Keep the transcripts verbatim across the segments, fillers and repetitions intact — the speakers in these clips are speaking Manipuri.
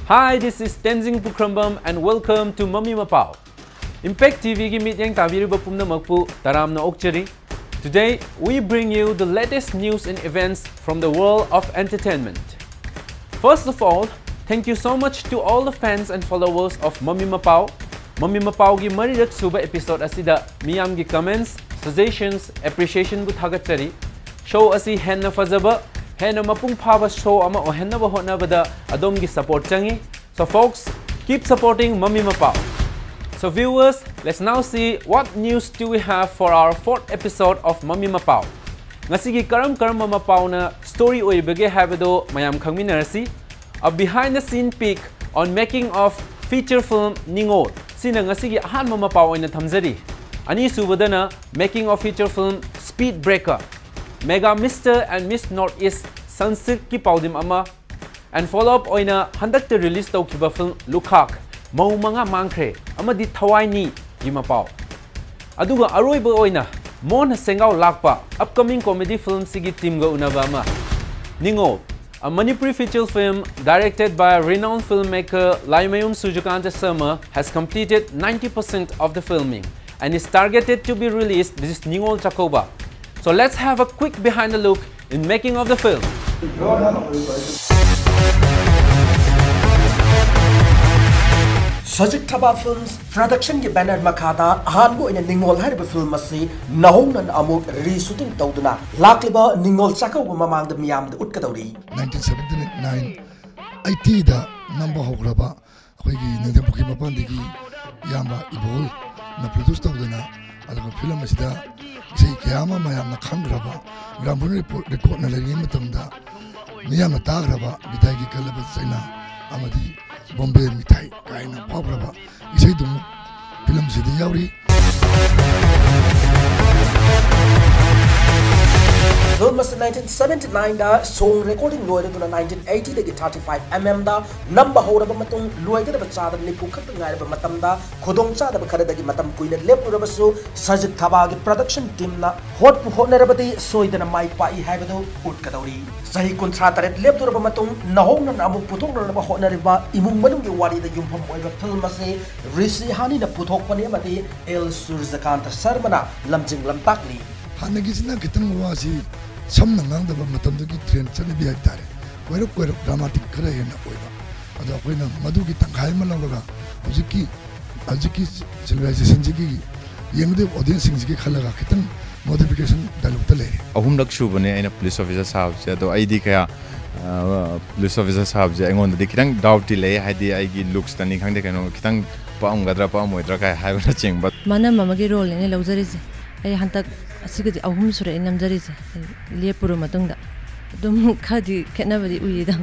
Hi, this is Tenzing Pukhrambam and welcome to Mami Mapao. Impact T V-ꯒꯤ ꯃꯤꯠꯌꯦꯡ ꯇꯥꯕꯤꯔꯤꯕ ꯄꯨꯝꯅꯃꯛꯄꯨ ꯇꯔꯥꯝꯅ ꯑꯣꯛꯆꯔꯤ꯫ Today, we bring you the latest news and events from the world of entertainment. First of all, thank you so much to all the fans and followers of Mami Mapao. Mami Mapaoꯒꯤ ꯃꯔꯤꯔꯛ ꯁꯨꯕ episode ꯑꯁꯤꯗ ꯃꯤꯌꯥꯝꯒꯤ comments, suggestions, appreciationꯕꯨ ꯊꯥꯒꯠꯆꯔꯤ꯫ Show ꯑꯁꯤ ꯍꯦꯟꯅ ꯐꯖꯕ, ꯍꯦꯟꯅ ꯃꯄꯨꯡ ꯐꯥꯕ show ꯑꯃ ꯑꯣꯏꯍꯟꯅꯕ ꯍꯣꯠꯅꯕꯗ ꯑꯗꯣꯝꯒꯤ support ꯆꯪꯏ꯫ So folks, keep supporting Mami Mapao. So viewers, let's now see what news do we have for our fourth episode of Mami Mapao. ꯉꯁꯤꯒꯤ ꯀꯔꯝ ꯀꯔꯝꯕ ꯃꯄꯥꯎꯅ story ꯑꯣꯏꯔꯤꯕꯒꯦ ꯍꯥꯏꯕꯗꯣ ꯃꯌꯥꯝ ꯈꯪꯃꯤꯟꯅꯔꯁꯤ꯫ A behind the scene peek on making of feature film ꯅꯤꯡꯉꯣꯜ꯫ ꯁꯤꯅ ꯉꯁꯤꯒꯤ ꯑꯍꯥꯟꯕ ꯃꯄꯥꯎ ꯑꯣꯏꯅ ꯊꯝꯖꯔꯤ꯫ ꯑꯅꯤꯁꯨꯕꯗꯅ making of feature film Speed Breaker, Mega Mister and Miss North East ꯁꯟꯁꯤꯜꯛꯀꯤ ꯄꯥꯎꯗꯝ ꯑꯃ, and follow up ꯑꯣꯏꯅ ꯍꯟꯗꯛꯇ release ꯇꯧꯈꯤꯕ film ꯂꯨꯈꯥꯛ, ꯃꯧ ꯃꯉꯥ ꯃꯥꯡꯈ꯭ꯔꯦ ꯑꯃꯗꯤ ꯊꯋꯥꯏꯅꯤꯒꯤ ꯃꯄꯥꯎ꯫ ꯑꯗꯨꯒ ꯑꯔꯣꯏꯕ ꯑꯣꯏꯅ ꯃꯣꯟꯅ ꯁꯦꯡꯒꯥꯎ ꯂꯥꯛꯄ upcoming comedy film ꯁꯤꯒꯤ teamꯒ ꯎꯅꯕ ꯑꯃ꯫ ꯅꯤꯡꯉꯣꯜ, a Manipuri feature film directed by renowned filmmaker Laimayum Surajkanta Sharma, has completed ninety percent of the filming and is targeted to be released this Ningol Chakkouba. So let's have a quick behind the look in making of the film. ꯁꯖꯤꯛ ꯊꯕꯥ ꯐꯤꯜꯝꯁ ꯄ꯭ꯔꯗꯛꯁꯟꯒꯤ ꯕꯦꯅꯔ ꯃꯈꯥꯗ ꯑꯍꯥꯟꯕ ꯑꯣꯏꯅ ꯅꯤꯡꯉꯣꯜ ꯍꯥꯏꯔꯤꯕ ꯐꯤꯜꯝ ꯑꯁꯤ ꯅꯧꯍꯧꯅꯅ ꯑꯃꯨꯛ ꯔꯤꯁꯨꯇꯤꯡ ꯇꯧꯗꯨꯅ ꯂꯥꯛꯂꯤꯕ ꯅꯤꯡꯉꯣꯜ ꯆꯥꯛꯀꯧꯕ ꯃꯃꯥꯡꯗ ꯃꯤꯌꯥꯝꯗ ꯎꯠꯀꯗꯧꯔꯤ꯫ ꯅꯥꯏꯟꯇꯤꯟ ꯁꯕꯦꯟꯇꯤ ꯅꯥꯏꯟ ꯑꯩꯠꯇꯤꯗ ꯅꯝꯕ ꯍꯧꯈ꯭ꯔꯕ ꯑꯩꯈꯣꯏꯒꯤ ꯅꯤꯡꯊꯦꯝꯄꯨꯈ꯭ꯔꯤ ꯃꯄꯥꯟꯗꯒꯤ ꯏꯌꯥꯝꯕ ꯏꯕꯣꯜꯅ ꯄ꯭ꯔꯣꯗ꯭ꯌꯨꯁ ꯇꯧꯗꯅ ꯑꯗꯨꯒ ꯐꯤꯂꯝ ꯑꯁꯤꯗ ꯏꯁꯩ ꯀꯌꯥ ꯑꯃ ꯃꯌꯥꯝꯅ ꯈꯪꯈ꯭ꯔꯕ ꯒ꯭ꯔꯥꯝꯕꯨꯟ ꯔꯦꯀꯣꯔꯗꯅ ꯂꯩꯔꯤꯉꯩ ꯃꯇꯝꯗ ꯃꯤꯌꯥꯝꯅ ꯇꯥꯈ꯭ꯔꯕ ꯕꯤꯗꯥꯏꯒꯤ ꯀꯜꯂꯕ ꯆꯩꯅꯥ ꯑꯃꯗꯤ ꯕꯣꯝꯕꯦ ꯃꯤꯊꯥꯏ ꯀꯥꯏꯅ ꯐꯥꯎꯈ꯭ꯔꯕ ꯏꯁꯩꯗꯨꯃꯛ ꯐꯤꯂꯝꯁꯤꯗ ꯌꯥꯎꯔꯤ꯫ Film ꯑꯁꯤ nineteen seventy nine ꯗ song recording ꯂꯣꯏꯔꯗꯨꯅ nineteen eighty ꯗꯒꯤ thirty five mm ꯗ ꯅꯝꯕ ꯍꯧꯔꯕ ꯃꯇꯨꯡ, ꯂꯣꯏꯒꯗꯕ ꯆꯥꯗ ꯅꯤꯐꯨ ꯈꯛꯇ ꯉꯥꯏꯔꯕ ꯃꯇꯝꯗ, ꯈꯨꯗꯣꯡꯆꯥꯗꯕ ꯈꯔꯗꯒꯤ ꯃꯇꯝ ꯀꯨꯏꯅ ꯂꯦꯞꯂꯨꯔꯕꯁꯨ, ꯁꯖꯤꯠ ꯊꯕꯥꯒꯤ production team ꯅ ꯍꯣꯠꯄꯨ ꯍꯣꯠꯅꯔꯕꯗꯤ ꯁꯣꯏꯗꯅ ꯃꯥꯏ ꯄꯥꯛꯏ ꯍꯥꯏꯕꯗꯨ ꯎꯠꯀꯗꯧꯔꯤ꯫ ꯆꯍꯤ ꯀꯨꯟꯊ꯭ꯔꯥ ꯇꯔꯦꯠ ꯂꯦꯞꯂꯨꯔꯕ ꯃꯇꯨꯡ, ꯅꯧꯍꯧꯅꯅ ꯑꯃꯨꯛ ꯄꯨꯊꯣꯛꯅꯅꯕ ꯍꯣꯠꯅꯔꯤꯕ ꯏꯃꯨꯡ ꯃꯅꯨꯡꯒꯤ ꯋꯥꯔꯤꯗ ꯌꯨꯝꯐꯝ ꯑꯣꯏꯕ film ꯑꯁꯤ ꯔꯤꯁꯤ ꯍꯥꯅꯤꯅ ꯄꯨꯊꯣꯛꯄꯅꯤ ꯑꯃꯗꯤ ꯑꯦꯜ ꯁꯨꯔꯖꯀꯥꯟꯇ ꯁꯔꯃꯅ ꯂꯝꯖꯤꯡ ꯂꯝꯇꯥꯛꯂꯤ꯫ ꯍꯥꯟꯅꯒꯤꯁꯤꯅ ꯈꯤꯇꯪ ꯋꯥꯁꯤ ꯁꯝꯅ ꯉꯥꯡꯗꯕ, ꯃꯇꯝꯗꯨꯒꯤ trend, ꯆꯠꯅꯕꯤ ꯍꯥꯏꯕ ꯇꯥꯔꯦ, ꯀꯣꯏꯔꯞ ꯀꯣꯏꯔꯞ dramatic ꯈꯔ ꯍꯦꯟꯅ ꯑꯣꯏꯕ꯫ ꯑꯗꯣ ꯑꯩꯈꯣꯏꯅ ꯃꯗꯨꯒꯤ ꯇꯪꯈꯥꯏ ꯑꯃ ꯂꯧꯔꯒ ꯍꯧꯖꯤꯛꯀꯤ, ꯍꯧꯖꯤꯛꯀꯤ civilizationꯁꯤꯒꯤ ꯌꯦꯡꯒꯗꯧꯔꯤꯕ audienceꯁꯤꯡꯁꯤꯒꯤ ꯈꯜꯂꯒ ꯈꯤꯇꯪ modification dialogueꯇ ꯂꯩꯔꯦ꯫ ꯑꯍꯨꯝꯂꯛ ꯁꯨꯕꯅꯦ ꯑꯩꯅ police officer ꯁꯥꯕꯁꯦ, ꯑꯗꯣ ꯑꯩꯗꯤ ꯀꯌꯥ, ꯑ, police officer ꯁꯥꯕꯁꯦ ꯑꯩꯉꯣꯟꯗꯗꯤ ꯈꯤꯇꯪ doubtꯇꯤ ꯂꯩ, ꯍꯥꯏꯗꯤ ꯑꯩꯒꯤ looksꯇꯅꯤ ꯈꯪꯗꯦ, ꯀꯩꯅꯣ ꯈꯤꯇꯪ ꯄꯛꯑꯝꯒꯗ꯭ꯔꯥ ꯄꯛꯑꯝꯃꯣꯏꯗ꯭ꯔꯥ ꯀꯥꯏ ꯍꯥꯏꯕꯅꯆꯤꯡꯕ꯫ ꯃꯅꯝ ꯑꯃꯒꯤ roleꯅꯦ ꯑꯩꯅ ꯂꯧꯖꯔꯤꯁꯦ꯫ ꯑꯩ ꯍꯟꯗꯛ ꯑꯁꯤꯒꯗꯤ ꯑꯍꯨꯝ ꯁꯨꯔꯦ ꯑꯩ ꯅꯝꯖꯔꯤꯁꯦ꯫ ꯑꯩ ꯂꯦꯞꯄꯨꯔ ꯃꯇꯨꯡꯗ ꯑꯗꯨꯝ ꯈꯔꯗꯤ ꯈꯦꯠꯅꯕꯗꯤ ꯎꯏꯌꯦꯗ꯫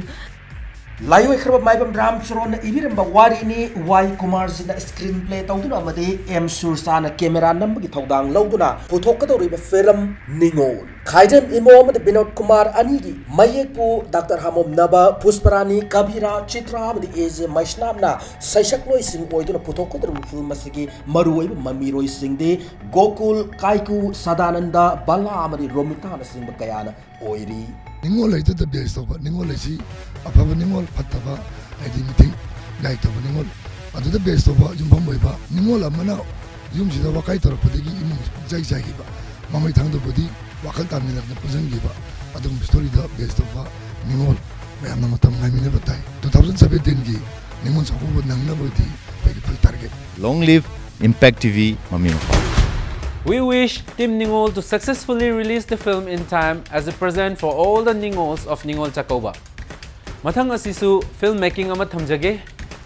ꯂꯥꯏꯑꯣꯏꯈ꯭ꯔꯕ ꯃꯥꯏꯕꯝ ꯔꯥꯝꯆꯔꯣꯟꯅ ꯏꯕꯤꯔꯝꯕ ꯋꯥꯔꯤꯅꯤ꯫ ꯋꯥꯏ ꯀꯨꯃꯥꯔꯖꯤꯠꯅ screenplay ꯇꯧꯗꯨꯅ ꯑꯃꯗꯤ ꯑꯦꯝ ꯁꯨꯔꯁꯥꯅ camera ꯅꯝꯕꯒꯤ ꯊꯧꯗꯥꯡ ꯂꯧꯗꯨꯅ ꯄꯨꯊꯣꯛꯀꯗꯧꯔꯤꯕ film ꯅꯤꯉꯣꯜ꯫ ꯈꯥꯏꯗꯦꯝ ꯏꯃꯣ ꯑꯃꯗꯤ ꯕꯤꯅꯣꯗ ꯀꯨꯃꯥꯔ ꯑꯅꯤꯒꯤ ꯃꯌꯦꯛꯄꯨ ꯗꯥꯛꯇꯔ ꯍꯥꯃꯣꯝꯅꯕ, ꯄꯨꯁꯄꯔꯥꯅꯤ, ꯀꯕꯤꯔꯥ, ꯆꯤꯇ꯭ꯔꯥ ꯑꯃꯗꯤ ꯑꯦ ꯖꯦ ꯃꯩꯁꯅꯥꯝꯅ ꯁꯩꯁꯛꯂꯣꯏꯁꯤꯡ ꯑꯣꯏꯗꯨꯅ ꯄꯨꯊꯣꯛꯀꯗꯧꯔꯤꯕ film ꯑꯁꯤꯒꯤ ꯃꯔꯨꯑꯣꯏꯕ ꯃꯃꯤꯔꯣꯏꯁꯤꯡꯗꯤ ꯒꯣꯀꯨꯜ, ꯀꯥꯏꯀꯨ, ꯁꯗꯥꯅꯟꯗ, ꯕꯂꯥ ꯑꯃꯗꯤ ꯔꯣꯃꯤꯇꯥꯅꯆꯤꯡꯕ ꯀꯌꯥꯅ ꯑꯣꯏꯔꯤ꯫ ꯅꯤꯉꯣꯜ ꯂꯩꯇꯗ base ꯇꯧꯕ, ꯅꯤꯉꯣꯜ ꯂꯩꯁꯤ ꯑꯐꯕ ꯅꯤꯉꯣꯜ, ꯐꯠꯇꯕ ꯍꯥꯏꯗꯤ ꯃꯤꯊꯤꯡ ꯒꯥꯏ ꯇꯧꯕ ꯅꯤꯉꯣꯜ, ꯑꯗꯨꯗ base ꯇꯧꯕ ꯌꯨꯝꯐꯝ ꯑꯣꯏꯕ ꯅꯤꯉꯣꯜ ꯑꯃꯅ ꯌꯨꯝꯁꯤꯗ ꯋꯥꯀꯥꯏ ꯇꯧꯔꯛꯄꯗꯒꯤ ꯏꯃꯨꯡ ꯄꯨꯡꯆꯥꯏ ꯆꯥꯏꯈꯤꯕ, ꯃꯃꯩ ꯊꯥꯡꯗꯕꯨꯗꯤ ꯋꯥꯈꯜ ꯇꯥꯃꯤꯟꯅꯗꯅ ꯄꯨꯟꯁꯤꯟꯈꯤꯕ, ꯑꯗꯨꯒꯨꯝꯕ storyꯗ base ꯇꯧꯕ ꯅꯤꯉꯣꯜ ꯃꯌꯥꯝꯅ ꯃꯇꯝ ꯉꯥꯏꯃꯤꯟꯅꯕ ꯇꯥꯏ꯫ Two thousand seventeenꯒꯤ ꯅꯤꯉꯣꯜ ꯆꯥꯛꯀꯧꯕ ꯅꯪꯅꯕꯗꯤ ꯑꯩꯈꯣꯏꯒꯤ full target꯫ Long live Impact T V ꯃꯃꯤ ꯃꯄꯥ꯫ We wish Team Ningol to successfully release the film in time as a present for all the Ningols of Ningol Chakouba. ꯃꯊꯪ ꯑꯁꯤꯁꯨ film making ꯑꯃ ꯊꯝꯖꯒꯦ꯫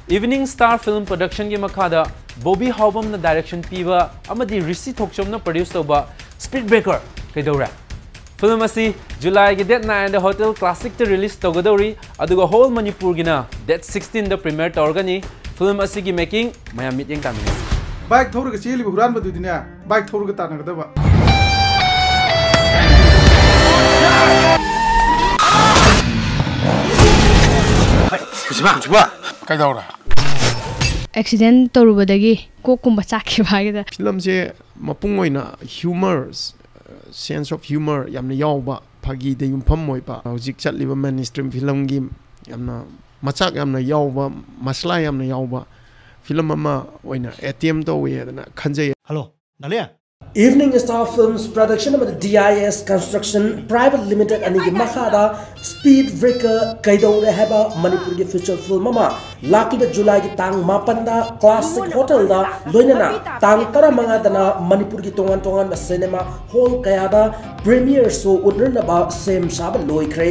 Evening Star Film Productionꯒꯤ ꯃꯈꯥꯗ ꯕꯣꯕꯤ ꯍꯥꯎꯕꯝꯅ direction ꯄꯤꯕ ꯑꯃꯗꯤ ꯔꯤꯁꯤ ꯊꯣꯛꯆꯣꯝꯅ produce ꯇꯧꯕ Speed Breaker ꯀꯩꯗꯧꯔꯦ? Film ꯑꯁꯤ Julyꯒꯤ date nineꯗ Hotel Classicꯇ release ꯇꯧꯒꯗꯧꯔꯤ, ꯑꯗꯨꯒ whole ꯃꯅꯤꯄꯨꯔꯒꯤꯅ date sixteenꯗ premiere ꯇꯧꯔꯒꯅꯤ꯫ Film ꯑꯁꯤꯒꯤ making ꯃꯌꯥꯝ ꯃꯤꯠꯌꯦꯡ ꯇꯥꯃꯤꯟꯅꯁꯤ꯫ Bike ꯊꯧꯔꯒ ꯆꯦꯜꯂꯤꯕ ꯍꯨꯔꯥꯟꯕꯗꯨꯗꯤꯅꯦ, bike ꯊꯧꯔꯒ ꯇꯥꯟꯅꯒꯗꯕ꯫ ꯀꯩꯗꯧꯔꯦ? ꯑꯦꯛꯁꯤꯗꯦꯟ ꯇꯧꯔꯨꯕꯗꯒꯤ ꯀꯣꯛꯀꯨꯝꯕ ꯆꯥꯛꯈꯤꯕ ꯍꯥꯏꯒꯗ꯭ꯔꯥ? ꯐꯤꯂꯝꯁꯦ ꯃꯄꯨꯡ ꯑꯣꯏꯅ ꯍ꯭ꯌꯨꯃꯔ, sense of humour ꯌꯥꯝꯅ ꯌꯥꯎꯕ, ꯐꯥꯒꯤꯗ ꯌꯨꯝꯐꯝ ꯑꯣꯏꯕ, ꯍꯧꯖꯤꯛ ꯆꯠꯂꯤꯕ ꯃꯦꯟ ꯁ꯭ꯇ꯭ꯔꯤꯝ ꯐꯤꯂꯝꯒꯤ ꯌꯥꯝꯅ ꯃꯆꯥꯛ ꯌꯥꯝꯅ ꯌꯥꯎꯕ, ꯃꯁꯂꯥ ꯌꯥꯝꯅ ꯌꯥꯎꯕ ꯐꯤꯂꯝ ꯑꯃ ꯑꯣꯏꯅ ꯑꯦꯇꯦꯝ ꯇꯧꯋꯦ ꯍꯥꯏꯗꯅ ꯈꯟꯖꯩ꯫ Hello, ꯅꯥꯂꯦ꯫ Evening Star Films Production ꯑꯃꯗꯤ D I S Construction Private Limited ꯑꯅꯤꯒꯤ ꯃꯈꯥꯗ Speed Breaker ꯀꯩꯗꯧꯔꯦ ꯍꯥꯏꯕ ꯃꯅꯤꯄꯨꯔꯒꯤ feature film ꯑꯃ ꯂꯥꯛꯂꯤꯕ ꯖꯨꯂꯥꯏꯒꯤ ꯇꯥꯡ ꯃꯥꯄꯟꯗ Classic Hotelꯗ, ꯂꯣꯏꯅꯅ ꯇꯥꯡ ꯇꯔꯥꯃꯉꯥꯗꯅ ꯃꯅꯤꯄꯨꯔꯒꯤ ꯇꯣꯉꯥꯟ ꯇꯣꯉꯥꯟꯕ cinema hall ꯀꯌꯥꯗ premiere show ꯎꯠꯅꯅꯕ ꯁꯦꯝ ꯁꯥꯕ ꯂꯣꯏꯈ꯭ꯔꯦ꯫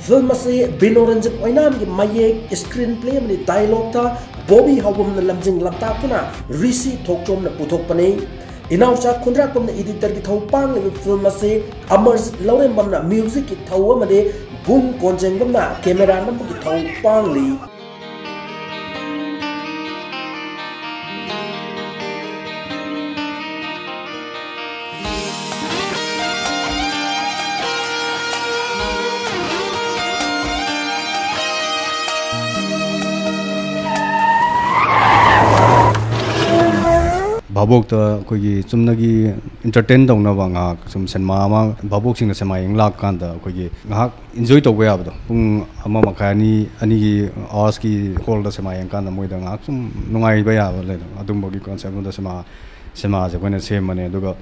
Film ꯑꯁꯤ ꯕꯤꯅꯣ ꯔꯟꯖꯟ ꯑꯣꯏꯅꯥꯝꯒꯤ ꯃꯌꯦꯛ, screenplay ꯑꯃꯗꯤ dialogueꯇ ꯕꯣꯕꯤ ꯍꯥꯎꯕꯝꯅ ꯂꯝꯖꯤꯡ ꯂꯝꯇꯥꯛꯇꯨꯅ ꯔꯤꯁꯤ ꯊꯣꯛꯆꯣꯝꯅ ꯄꯨꯊꯣꯛꯄꯅꯤ꯫ ꯏꯅꯥꯎꯆꯥ ꯈꯨꯟꯗ꯭ꯔꯥꯛꯄꯝꯅ editorꯒꯤ ꯊꯧ ꯄꯥꯡꯂꯤꯕ film ꯑꯁꯤ ꯑꯃꯔꯖꯤꯠ ꯂꯧꯔꯦꯝꯕꯝꯅ musicꯀꯤ ꯊꯧ ꯑꯃꯗꯤ ꯕꯨꯡ ꯀꯣꯟꯖꯦꯡꯕꯝꯅ camera ꯅꯝꯕꯒꯤ ꯊꯧ ꯄꯥꯡꯂꯤ꯫ ꯚꯥꯕꯣꯛꯇ ꯑꯩꯈꯣꯏꯒꯤ ꯆꯨꯝꯅꯒꯤ entertain ꯇꯧꯅꯕ ꯉꯥꯏꯍꯥꯛ ꯁꯨꯝ ꯁꯤꯅꯦꯃꯥ ꯑꯃ ꯚꯥꯕꯣꯛꯁꯤꯡꯅ ꯁꯤꯅꯦꯃꯥ ꯌꯦꯡ ꯂꯥꯛꯀꯥꯟꯗ ꯑꯩꯈꯣꯏꯒꯤ ꯉꯥꯏꯍꯥꯛ enjoy ꯇꯧꯕ ꯌꯥꯕꯗꯣ, ꯄꯨꯡ ꯑꯃ ꯃꯈꯥꯏ, ꯑꯅꯤ, ꯑꯅꯤꯒꯤ ꯑꯋꯥꯔꯁꯀꯤ ꯍꯣꯜꯗ ꯁꯤꯅꯦꯃꯥ ꯌꯦꯡꯀꯥꯟꯗ ꯃꯣꯏꯗ ꯉꯥꯏꯍꯥꯛ ꯁꯨꯝ ꯅꯨꯡꯉꯥꯏꯕ ꯌꯥꯕ ꯂꯩꯗꯅ, ꯑꯗꯨꯝꯕꯒꯤ concept ꯑꯃꯗ ꯁꯤꯅꯦꯃꯥ, ꯁꯤꯅꯦꯃꯥꯁꯦ ꯑꯩꯈꯣꯏꯅ ꯁꯦꯝꯕꯅꯦ꯫ ꯑꯗꯨꯒ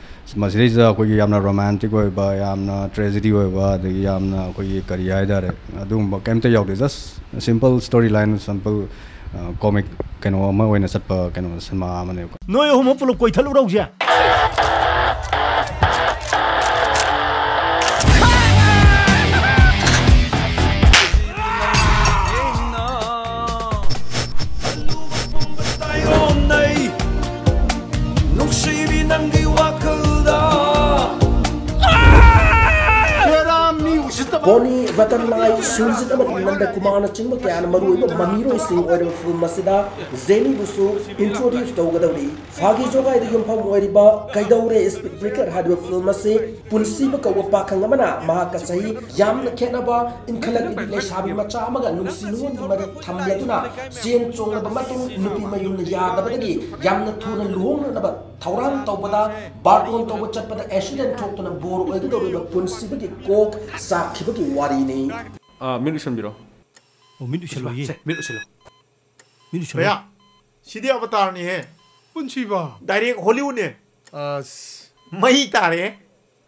ꯃꯁꯤꯗꯩꯁꯤꯗ ꯑꯩꯈꯣꯏꯒꯤ ꯌꯥꯝꯅ romantic ꯑꯣꯏꯕ, ꯌꯥꯝꯅ tragedy ꯑꯣꯏꯕ, ꯑꯗꯒꯤ ꯌꯥꯝꯅ ꯑꯩꯈꯣꯏꯒꯤ ꯀꯔꯤ ꯍꯥꯏꯇꯥꯔꯦ, ꯑꯗꯨꯒꯨꯝꯕ ꯀꯩꯝꯇ ꯌꯥꯎꯗꯦ꯫ Just simple story line, simple, ꯑ, comic ꯀꯩꯅꯣ ꯑꯃ ꯑꯣꯏꯅ ꯆꯠꯄ ꯀꯩꯅꯣ ꯁꯤꯅꯦꯃꯥ ꯑꯃꯅꯦꯕꯀꯣ꯫ ꯅꯣꯏ ꯑꯍꯨꯝꯃꯛ ꯄꯨꯂꯞ ꯀꯣꯏꯊꯠꯂꯨꯔꯧꯁꯦ꯫ ꯅꯨꯡꯁꯤꯕꯤ ꯅꯪꯒꯤ ꯋꯥꯈꯜꯗ꯫ ꯍꯦꯔꯥ, ꯃꯤ ꯎꯁꯤꯠꯇꯕ ꯕꯣꯅꯤ, ꯔꯇꯟ ꯂꯥꯏ, ꯁꯨꯔꯖꯤꯠ ꯑꯃꯗꯤ ꯅꯟꯗ ꯀꯨꯃꯥꯔꯅꯆꯤꯡꯕ ꯀꯌꯥꯅ ꯃꯔꯨꯑꯣꯏꯕ ꯃꯃꯤꯔꯣꯏꯁꯤꯡ ꯑꯣꯏꯔꯕ ꯐꯤꯂꯝ ꯑꯁꯤꯗ ꯖꯦꯅꯤꯕꯨꯁꯨ introduce ꯇꯧꯒꯗꯧꯔꯤ꯫ ꯐꯥꯒꯤ ꯖꯣꯒꯥꯏꯗ ꯌꯨꯝꯐꯝ ꯑꯣꯏꯔꯤꯕ ꯀꯩꯗꯧꯔꯦ ꯁ꯭ꯄꯤꯗ ꯕ꯭ꯔꯦꯀꯔ ꯍꯥꯏꯔꯤꯕ ꯐꯤꯂꯝ ꯑꯁꯤ ꯄꯨꯟꯁꯤꯕ ꯀꯧꯕ ꯄꯥꯈꯪ ꯑꯃꯅ ꯃꯍꯥꯛꯀ ꯆꯍꯤ ꯌꯥꯝꯅ ꯈꯦꯠꯅꯕ ꯏꯟꯈꯠꯂꯛꯂꯤꯕꯤ ꯂꯩꯁꯥꯕꯤ ꯃꯆꯥ ꯑꯃꯒ ꯅꯨꯡꯁꯤ ꯅꯨꯡꯉꯣꯟꯒꯤ ꯃꯔꯤ ꯊꯝꯂꯗꯨꯅ ꯆꯦꯟ ꯆꯣꯡꯂꯕ ꯃꯇꯨꯡ ꯅꯨꯄꯤ ꯃꯌꯨꯝꯅ ꯌꯥꯗꯕꯗꯒꯤ ꯌꯥꯝꯅ ꯊꯨꯅ ꯂꯨꯍꯣꯡꯅꯅꯕ ꯊꯧꯔꯥꯡ ꯇꯧꯕꯗ ꯕꯥꯔꯇꯣꯟ ꯇꯧꯕ ꯆꯠꯄꯗ ꯑꯦꯛꯁꯤꯗꯦꯟ ꯊꯣꯛꯇꯨꯅ ꯕꯣꯔ ꯑꯣꯏꯒꯗꯧꯔꯤꯕ ꯄꯨꯟꯁꯤꯕꯒꯤ ꯀꯣꯛ ꯆꯥꯛꯈꯤꯕꯒꯤ ꯋꯥꯔꯤꯅꯤ꯫ ꯑꯥ, ꯃꯤꯠ ꯎꯏꯁꯟꯕꯤꯔꯣ꯫ ꯑꯣ, ꯃꯤꯠ ꯎꯏꯁꯜꯂꯣꯏꯌꯦ꯫ ꯁꯦ, ꯃꯤꯠ ꯎꯏꯁꯜꯂꯣ꯫ ꯃꯤꯠ ꯎꯏꯁꯜꯂꯣ꯫ ꯚꯌꯥ, ꯁꯤꯗꯤ ꯑꯕꯇꯥꯔꯅꯤꯍꯦ꯫ ꯄꯨꯟꯁꯤꯕ꯫ ꯗꯥꯏꯔꯦꯛ ꯍꯣꯂꯤꯋꯨꯗꯅꯦ꯫ ꯑꯁ꯫ ꯃꯩ ꯇꯥꯔꯦ꯫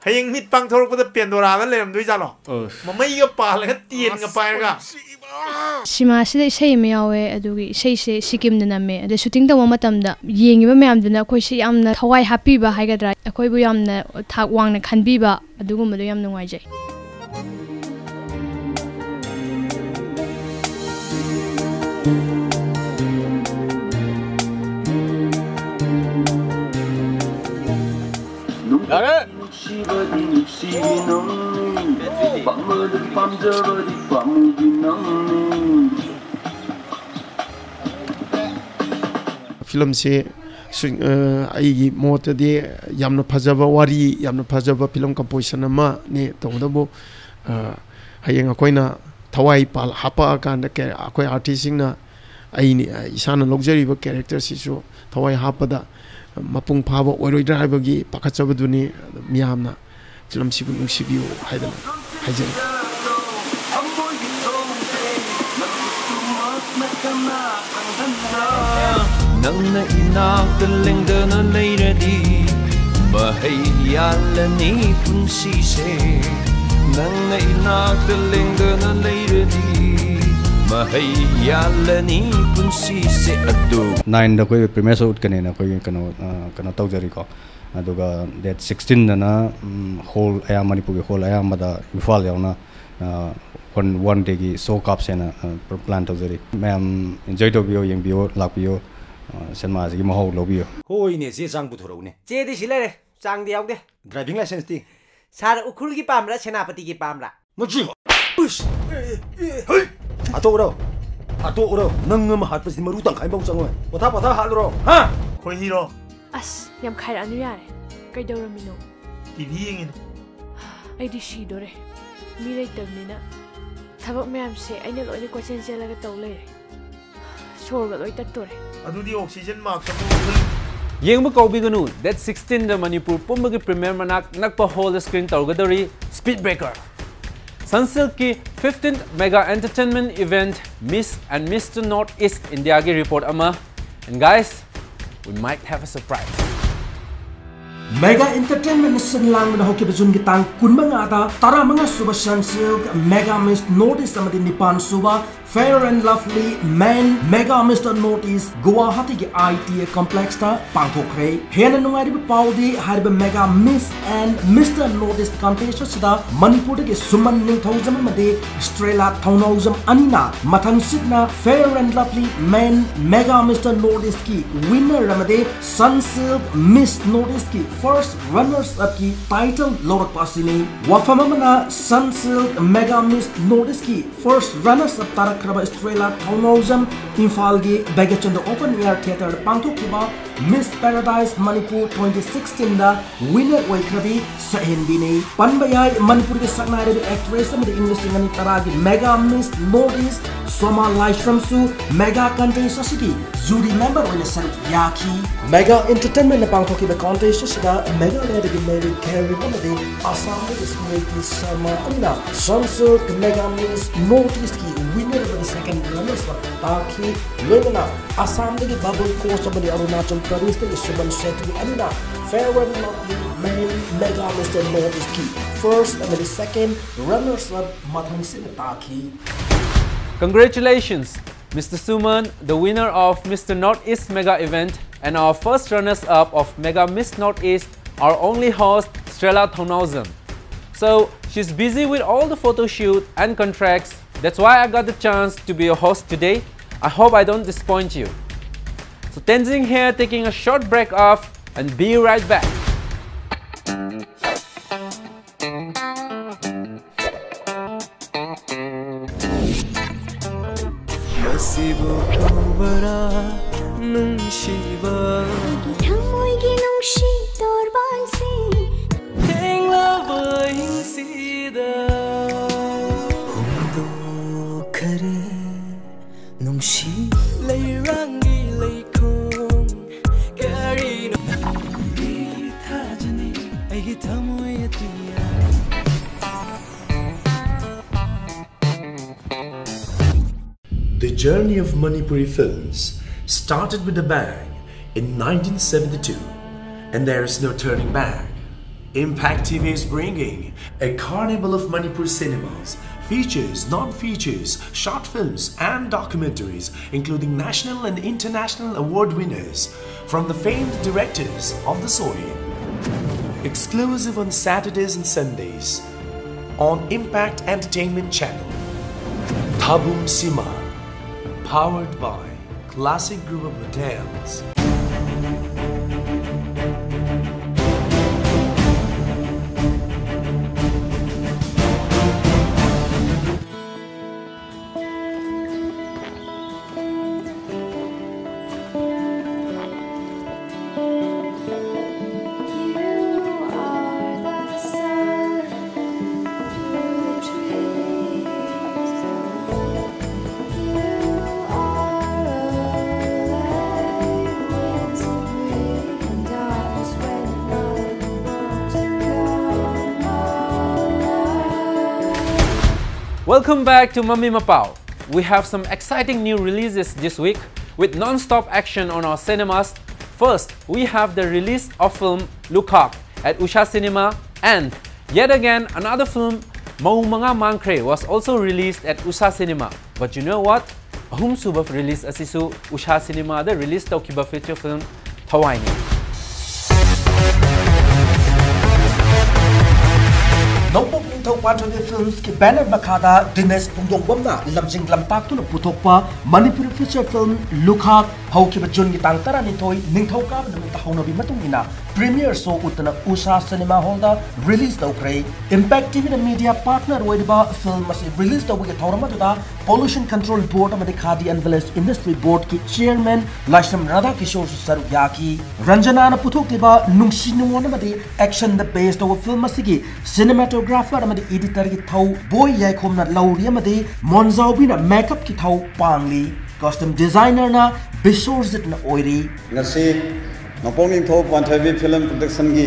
ꯍꯌꯦꯡ ꯃꯤꯠ ꯄꯥꯡꯊꯣꯔꯛꯄꯗ ꯄꯦꯟꯗꯣꯔꯥꯗ ꯂꯩꯔꯝꯗꯣꯏ ꯖꯥꯠꯂꯣ? ꯑꯁ꯫ ꯃꯃꯩꯒ ꯄꯥꯜꯂꯒ ꯇꯦꯟꯒ ꯄꯥꯏꯔꯒ꯫ ꯁꯤꯃꯥꯁꯤꯗ ꯏꯁꯩ ꯑꯃ ꯌꯥꯎꯋꯦ꯫ ꯑꯗꯨꯒꯤ ꯏꯁꯩꯁꯦ ꯁꯤꯀꯤꯝꯗ ꯅꯝꯃꯦ꯫ ꯑꯗ ꯁꯨꯇꯤꯡ ꯇꯧꯕ ꯃꯇꯝꯗ ꯌꯦꯡꯉꯤꯕ ꯃꯌꯥꯝꯗꯨꯅ ꯑꯩꯈꯣꯏꯁꯦ ꯌꯥꯝꯅ ꯊꯋꯥꯏ ꯍꯥꯞꯄꯤꯕ ꯍꯥꯏꯒꯗ꯭ꯔꯥ, ꯑꯩꯈꯣꯏꯕꯨ ꯌꯥꯝꯅ ꯊꯥꯛ ꯋꯥꯡꯅ ꯈꯟꯕꯤꯕ, ꯑꯗꯨꯒꯨꯝꯕꯗꯣ ꯌꯥꯝ ꯅꯨꯡꯉꯥꯏꯖꯩ꯫ ꯌꯥꯔꯦ! ꯅꯨꯡꯁꯤꯕꯗꯤ ꯅꯨꯡꯁꯤꯕꯤ ꯅꯪꯅꯤ, ꯄꯥꯝꯕꯗꯤ ꯄꯥꯝꯖꯕꯗꯤ ꯄꯥꯝꯃꯨꯕꯤ ꯅꯪꯅꯤ꯫ ꯐꯤꯂꯝꯁꯤ ꯁꯨ-, ꯑ, ꯑꯩꯒꯤ ꯃꯣꯠꯇꯗꯤ ꯌꯥꯝꯅ ꯐꯖꯕ ꯋꯥꯔꯤ, ꯌꯥꯝꯅ ꯐꯖꯕ ꯐꯤꯂꯝ ꯀꯝꯄꯣꯖꯤꯁꯟ ꯑꯃꯅꯤ꯫ ꯇꯧꯕꯇꯕꯨ, ꯑ, ꯍꯌꯦꯡ ꯑꯩꯈꯣꯏꯅ ꯊꯋꯥꯏ ꯄꯥꯜ ꯍꯥꯞꯄꯛꯑꯀꯥꯟꯗ ꯀꯦ-, ꯑꯩꯈꯣꯏ ꯑꯥꯔꯇꯤꯁꯁꯤꯡꯅ ꯑꯩꯅꯤ, ꯏꯁꯥꯅ ꯂꯧꯖꯔꯤꯕ ꯀꯦꯔꯦꯛꯇꯔꯁꯤꯁꯨ ꯊꯋꯥꯏ ꯍꯥꯞꯄꯗ ꯃꯄꯨꯡ ꯐꯥꯕ ꯑꯣꯏꯔꯣꯏꯗ꯭ꯔꯥ ꯍꯥꯏꯕꯒꯤ ꯄꯥꯈꯠꯆꯕꯗꯨꯅꯤ꯫ ꯃꯤꯌꯥꯝꯅ ꯐꯤꯂꯝꯁꯤꯕꯨ ꯅꯨꯡꯁꯤꯕꯤꯌꯨ ꯍꯥꯏꯗꯅ ꯍꯥꯏꯖꯔꯤ꯫ ꯅꯪꯅ ꯏꯅꯥꯛꯇ ꯂꯦꯡꯗꯅ ꯂꯩꯔꯗꯤ ꯃꯍꯩ ꯌꯥꯜꯂꯅꯤ ꯄꯨꯟꯁꯤꯁꯦ꯫ ꯅꯪꯅ ꯏꯅꯥꯛꯇ ꯂꯦꯡꯗꯅ ꯂꯩꯔꯗꯤ ꯃꯍꯩ ꯌꯥꯜꯂꯅꯤ ꯄꯨꯟꯁꯤꯁꯦ ꯑꯗꯨ꯫ ꯅꯥꯏꯟꯗ ꯑꯩꯈꯣꯏ ꯄ꯭ꯔꯤꯃꯤꯌꯔ ꯁꯣ ꯎꯠꯀꯅꯦꯅ ꯑꯩꯈꯣꯏꯒꯤ ꯀꯩꯅꯣ, ꯑ, ꯀꯩꯅꯣ ꯇꯧꯖꯔꯤꯀꯣ꯫ ꯑꯗꯨꯒ ꯗꯦꯠ ꯁꯤꯛꯁꯇꯤꯟꯗꯅ ꯍꯣꯜ ꯑꯌꯥꯝꯕ, ꯃꯅꯤꯄꯨꯔꯒꯤ ꯍꯣꯜ ꯑꯌꯥꯝꯕꯗ, ꯏꯝꯐꯥꯜ ꯌꯥꯎꯅ, ꯑ, ꯋꯥꯟ, ꯋꯥꯟ ꯗꯦꯒꯤ ꯁꯣ ꯀꯥꯞꯁꯦꯅ, ꯑ, ꯄ꯭ꯂꯥꯟ ꯇꯧꯖꯔꯤ꯫ ꯃꯌꯥꯝ ꯏꯟꯖꯣꯏ ꯇꯧꯕꯤꯌꯣ, ꯌꯦꯡꯕꯤꯌꯣ, ꯂꯥꯛꯄꯤꯌꯣ, ꯑ, ꯁꯤꯅꯦꯃꯥꯁꯤꯒꯤ ꯃꯍꯥꯎ ꯂꯧꯕꯤꯌꯣ꯫ ꯍꯣꯏꯅꯦ, ꯆꯦ ꯆꯥꯡ ꯄꯨꯊꯣꯔꯛꯎꯅꯦ꯫ ꯆꯦꯗꯤ ꯁꯤ ꯂꯩꯔꯦ, ꯆꯥꯡꯗꯤ ꯌꯥꯎꯗꯦ꯫ ꯗ꯭ꯔꯥꯏꯚꯤꯡ ꯂꯥꯏꯁꯦꯟꯁꯇꯤ? ꯁꯥꯔ, ꯎꯈ꯭ꯔꯨꯜꯒꯤ ꯄꯥꯝꯕ꯭ꯔꯥ, ꯁꯦꯅꯥꯄꯇꯤꯒꯤ ꯄꯥꯝꯕ꯭ꯔꯥ? ꯃꯁꯤ ꯎꯁ! ꯍꯩ! ꯍꯥꯠꯇꯣꯛꯎꯔꯣ! ꯍꯥꯠꯇꯣꯛꯎꯔꯣ! ꯅꯪ ꯑꯃ ꯍꯥꯠꯄꯁꯤꯗꯤ ꯃꯔꯨ ꯇꯪꯈꯥꯏ ꯐꯥꯎ ꯆꯪꯉꯣꯏ꯫ ꯄꯣꯊꯥ ꯄꯣꯊꯥ ꯍꯥꯠꯂꯨꯔꯣ! ꯍꯥ? ꯈꯣꯏꯍꯤꯔꯣ? ꯑꯁ, ꯌꯥꯝ ꯈꯥꯏꯔꯛꯑꯅꯨ ꯌꯥꯔꯦ꯫ ꯀꯩꯗꯧꯔꯝꯃꯤꯅꯣ? ꯇꯤ ꯚꯤ ꯌꯦꯡꯉꯤꯅꯦ꯫ ꯑꯩꯗꯤ ꯁꯤꯗꯣꯔꯦ꯫ ꯃꯤ ꯂꯩꯇꯕꯅꯤꯅ ꯊꯕꯛ ꯃꯌꯥꯝꯁꯦ ꯑꯩꯅ ꯂꯣꯏꯅ ꯀꯣꯏꯆꯦꯟ ꯆꯦꯜꯂꯒ ꯇꯧ ꯂꯩꯔꯦ꯫ ꯁꯣꯔꯒ ꯂꯣꯏ ꯇꯠꯇꯣꯔꯦ꯫ ꯑꯗꯨꯗꯤ oxygen mask ꯑꯃ ꯎꯞꯁꯜꯂꯨ꯫ ꯌꯦꯡꯕ ꯀꯥꯎꯕꯤꯒꯅꯨ, date sixteen ꯗ ꯃꯅꯤꯄꯨꯔ ꯄꯨꯝꯕꯒꯤ premiere ꯃꯅꯥꯛ ꯅꯛꯄ hall ꯗ screen ꯇꯧꯔꯒꯗꯧꯔꯤ Speed Breaker꯫ Sunsilk ꯀꯤ fifteenth Mega Entertainment Event, Miss and Mister North East India ꯒꯤ report ꯑꯃ꯫ And guys, we might have a surprise. Mega Entertainment ꯅ ꯁꯤꯟ ꯂꯥꯡꯗꯨꯅ ꯍꯧꯈꯤꯕ ꯖꯨꯟꯒꯤ ꯇꯥꯡ ꯀꯨꯟꯃꯉꯥꯗ ꯇꯔꯥꯃꯉꯥ ꯁꯨꯕ Sunsilk Mega Miss North East ꯑꯃꯗꯤ ꯅꯤꯄꯥꯟ ꯁꯨꯕ Fair and Lovely Men Mega Mister North East ꯒꯨꯋꯥꯍꯥꯇꯤꯒꯤ ꯑꯥꯏ ꯇꯤ ꯑꯦ complex ꯇ ꯄꯥꯡꯊꯣꯛꯈ꯭ꯔꯦ꯫ ꯍꯦꯟꯅ ꯅꯨꯡꯉꯥꯏꯔꯤꯕ ꯄꯥꯎꯗꯤ, ꯍꯥꯏꯔꯤꯕ Mega Miss and Mister North East contest ꯑꯁꯤꯗ ꯃꯅꯤꯄꯨꯔꯗꯒꯤ ꯁꯨꯃꯟ ꯅꯤꯡꯊꯧꯖꯝ ꯑꯃꯗꯤ ꯁ꯭ꯇ꯭ꯔꯦꯂꯥ ꯊꯧꯅꯥꯎꯖꯝ ꯑꯅꯤꯅ ꯃꯊꯪꯁꯤꯠꯅ Fair and Lovely Men Mega Mister North East ꯀꯤ winner ꯑꯃꯗꯤ Sunsilk Miss North East ꯀꯤ first runners up ꯀꯤ title ꯂꯧꯔꯛꯄ ꯑꯁꯤꯅꯤ꯫ ꯋꯥꯐꯝ ꯑꯃꯅ, Sunsilk Mega Miss North East ꯀꯤ first runners up ꯇꯥꯔꯛꯈ꯭ꯔꯕ ꯁ꯭ꯇ꯭ꯔꯦꯂꯥ ꯊꯧꯅꯥꯎꯖꯝ ꯏꯝꯐꯥꯜꯒꯤ ꯕꯩꯒꯆꯟꯗ Open Air Theatre ꯗ ꯄꯥꯡꯊꯣꯛꯈꯤꯕ Miss Paradise Manipur twenty sixteen ꯗ winner ꯑꯣꯏꯈ꯭ꯔꯕꯤ ꯁꯛꯍꯦꯟꯕꯤꯅꯤ꯫ ꯄꯟꯕ ꯌꯥꯏ, ꯃꯅꯤꯄꯨꯔꯒꯤ ꯁꯛꯅꯥꯏꯔꯕꯤ actress ꯑꯃꯗꯤ ꯏꯪ ꯂꯤꯁꯤꯡ ꯑꯅꯤ ꯇꯔꯥꯒꯤ Mega Miss North East ꯁꯣꯃꯥ ꯂꯥꯏꯁ꯭ꯔꯝꯁꯨ mega contest ꯑꯁꯤꯒꯤ jury member ꯑꯣꯏꯅ ꯁꯔꯨꯛ ꯌꯥꯈꯤ꯫ Mega Entertainment ꯅ ꯄꯥꯡꯊꯣꯛꯈꯤꯕ contest ꯑꯁꯤꯗ ꯃꯦꯘꯥꯂꯌꯥꯗꯒꯤ ꯃꯦꯔꯤ ꯈꯦꯔꯤꯝ ꯑꯃꯗꯤ ꯑꯁꯥꯝꯗꯒꯤ ꯁ꯭ꯃ꯭ꯔꯤꯇꯤ ꯁꯔꯃ ꯑꯅꯤꯅ Sunsilk Mega Miss North East ꯀꯤ winner ꯑꯃꯗꯤ second runners up ꯇꯥꯈꯤ꯫ ꯂꯣꯏꯅꯅ ꯑꯁꯥꯝꯗꯒꯤ ꯕꯕꯜ ꯀꯣꯁ ꯑꯃꯗꯤ ꯑꯔꯨꯅꯥꯆꯜ ꯄ꯭ꯔꯗꯦꯁꯇꯒꯤ ꯁꯨꯃꯟ ꯁꯦꯇ꯭ꯔꯤ ꯑꯅꯤꯅ Fair and Lovely Men Mega Mister North East ꯀꯤ first ꯑꯃꯗꯤ second runners up ꯃꯊꯪꯁꯤꯠꯅ ꯇꯥꯈꯤ꯫ Congratulations, Mister Suman, the winner of Mister North East Mega Event, and our first runners up of Mega Miss North East, our only host, Strela Thonozam. So, she's busy with all the photo shoot and contracts. That's why I got the chance to be your host today. I hope I don't disappoint you. So, Tenzing here, taking a short break off, and be right back. ꯁꯤꯕꯨ ꯀꯧꯕꯔꯥ ꯅꯨꯡꯁꯤꯕ? ꯑꯩꯒꯤ ꯊꯃꯣꯏꯒꯤ ꯅꯨꯡꯁꯤ ꯇꯣꯔꯕꯥꯟꯁꯤꯡ ꯊꯦꯡꯂꯕ ꯑꯍꯤꯡꯁꯤꯗ ꯍꯨꯝꯗꯣꯛꯈꯔꯦ ꯅꯨꯡꯁꯤ ꯂꯩꯔꯥꯡꯒꯤ ꯂꯩꯈꯣꯡ ꯀꯔꯤꯅꯣ? ꯅꯪꯒꯤ ꯊꯥꯖꯅꯤ ꯑꯩꯒꯤ ꯊꯃꯣꯏ ꯑꯇꯤꯌꯥ. The journey of Manipuri films started with a bang in nineteen seventy-two, and there is no turning back. Impact T V is bringing a carnival of Manipuri cinemas, features, non-features, short films, and documentaries, including national and international award winners from the famed directors of the soil. Exclusive on Saturdays and Sundays on Impact Entertainment Channel. Thabum Sima, powered by Classic Group of Hotels. Welcome back to Mami Mapao. We have some exciting new releases this week with non-stop action on our cinemas. First, we have the release of film Lukhak at Usha Cinema, and yet again another film, Mau Manga Mangkre, was also released at Usha Cinema. But you know what? ꯑꯍꯨꯝꯁꯨꯕ release ꯑꯁꯤꯁꯨ Usha Cinema ꯗ release ꯇꯧꯈꯤꯕ feature film ꯊꯋꯥꯏꯅꯤ. ꯅꯣꯡꯄꯣꯛ ꯅꯤꯡꯊꯧ ꯄꯥꯟꯊꯣꯏꯕꯤ Filmsꯀꯤ banner ꯃꯈꯥꯗ ꯗꯤꯅꯦꯁ ꯄꯨꯡꯗꯣꯡꯕꯝꯅ ꯂꯝꯖꯤꯡ ꯂꯝꯇꯥꯛꯇꯨꯅ ꯄꯨꯊꯣꯛꯄ ꯃꯅꯤꯄꯨꯔꯤ feature film ꯂꯨꯈꯥꯛ ꯍꯧꯈꯤꯕ Juneꯒꯤ ꯇꯥꯡ ꯇꯔꯥꯅꯤꯊꯣꯏ ꯅꯤꯡꯊꯧꯀꯥꯕ ꯅꯨꯃꯤꯠꯇ ꯍꯧꯅꯕꯤ ꯃꯇꯨꯡ ꯏꯟꯅ premiere show ꯎꯠꯇꯨꯅ ꯎꯁꯥ cinema hallꯗ release ꯇꯧꯈ꯭ꯔꯦ꯫ Impact TVꯅ media partner ꯑꯣꯏꯔꯤꯕ film ꯑꯁꯤ release ꯇꯧꯕꯒꯤ ꯊꯧꯔꯝ ꯑꯗꯨꯗ Pollution Control Board ꯑꯃꯗꯤ Khadi and Village Industry Boardꯀꯤ chairman ꯂꯥꯏꯁ꯭ꯔꯝ ꯔꯥꯙꯥꯀꯤꯁꯣꯔꯁꯨ ꯁꯔꯨꯛ ꯌꯥꯈꯤ꯫ ꯔꯟꯖꯅꯥꯅ ꯄꯨꯊꯣꯛꯂꯤꯕ ꯅꯨꯡꯁꯤ ꯅꯨꯡꯉꯣꯟ ꯑꯃꯗꯤ actionꯗ base ꯇꯧꯕ film ꯑꯁꯤꯒꯤ cinematographer ꯑꯃꯗꯤ editorꯒꯤ ꯊꯧ ꯕꯣꯏ ꯌꯥꯏꯈꯣꯝꯅ ꯂꯧꯔꯤ ꯑꯃꯗꯤ ꯃꯣꯟꯖꯥꯎꯕꯤꯅ makeupꯀꯤ ꯊꯧ ꯄꯥꯡꯂꯤ꯫ Costume designerꯅ ꯕꯤꯁ꯭ꯋꯔꯖꯤꯠꯅ ꯑꯣꯏꯔꯤ꯫ ꯉꯁꯤ ꯅꯣꯡꯄꯣꯛ ꯅꯤꯡꯊꯧ ꯄꯥꯟꯊꯣꯏꯕꯤ Film Productionꯒꯤ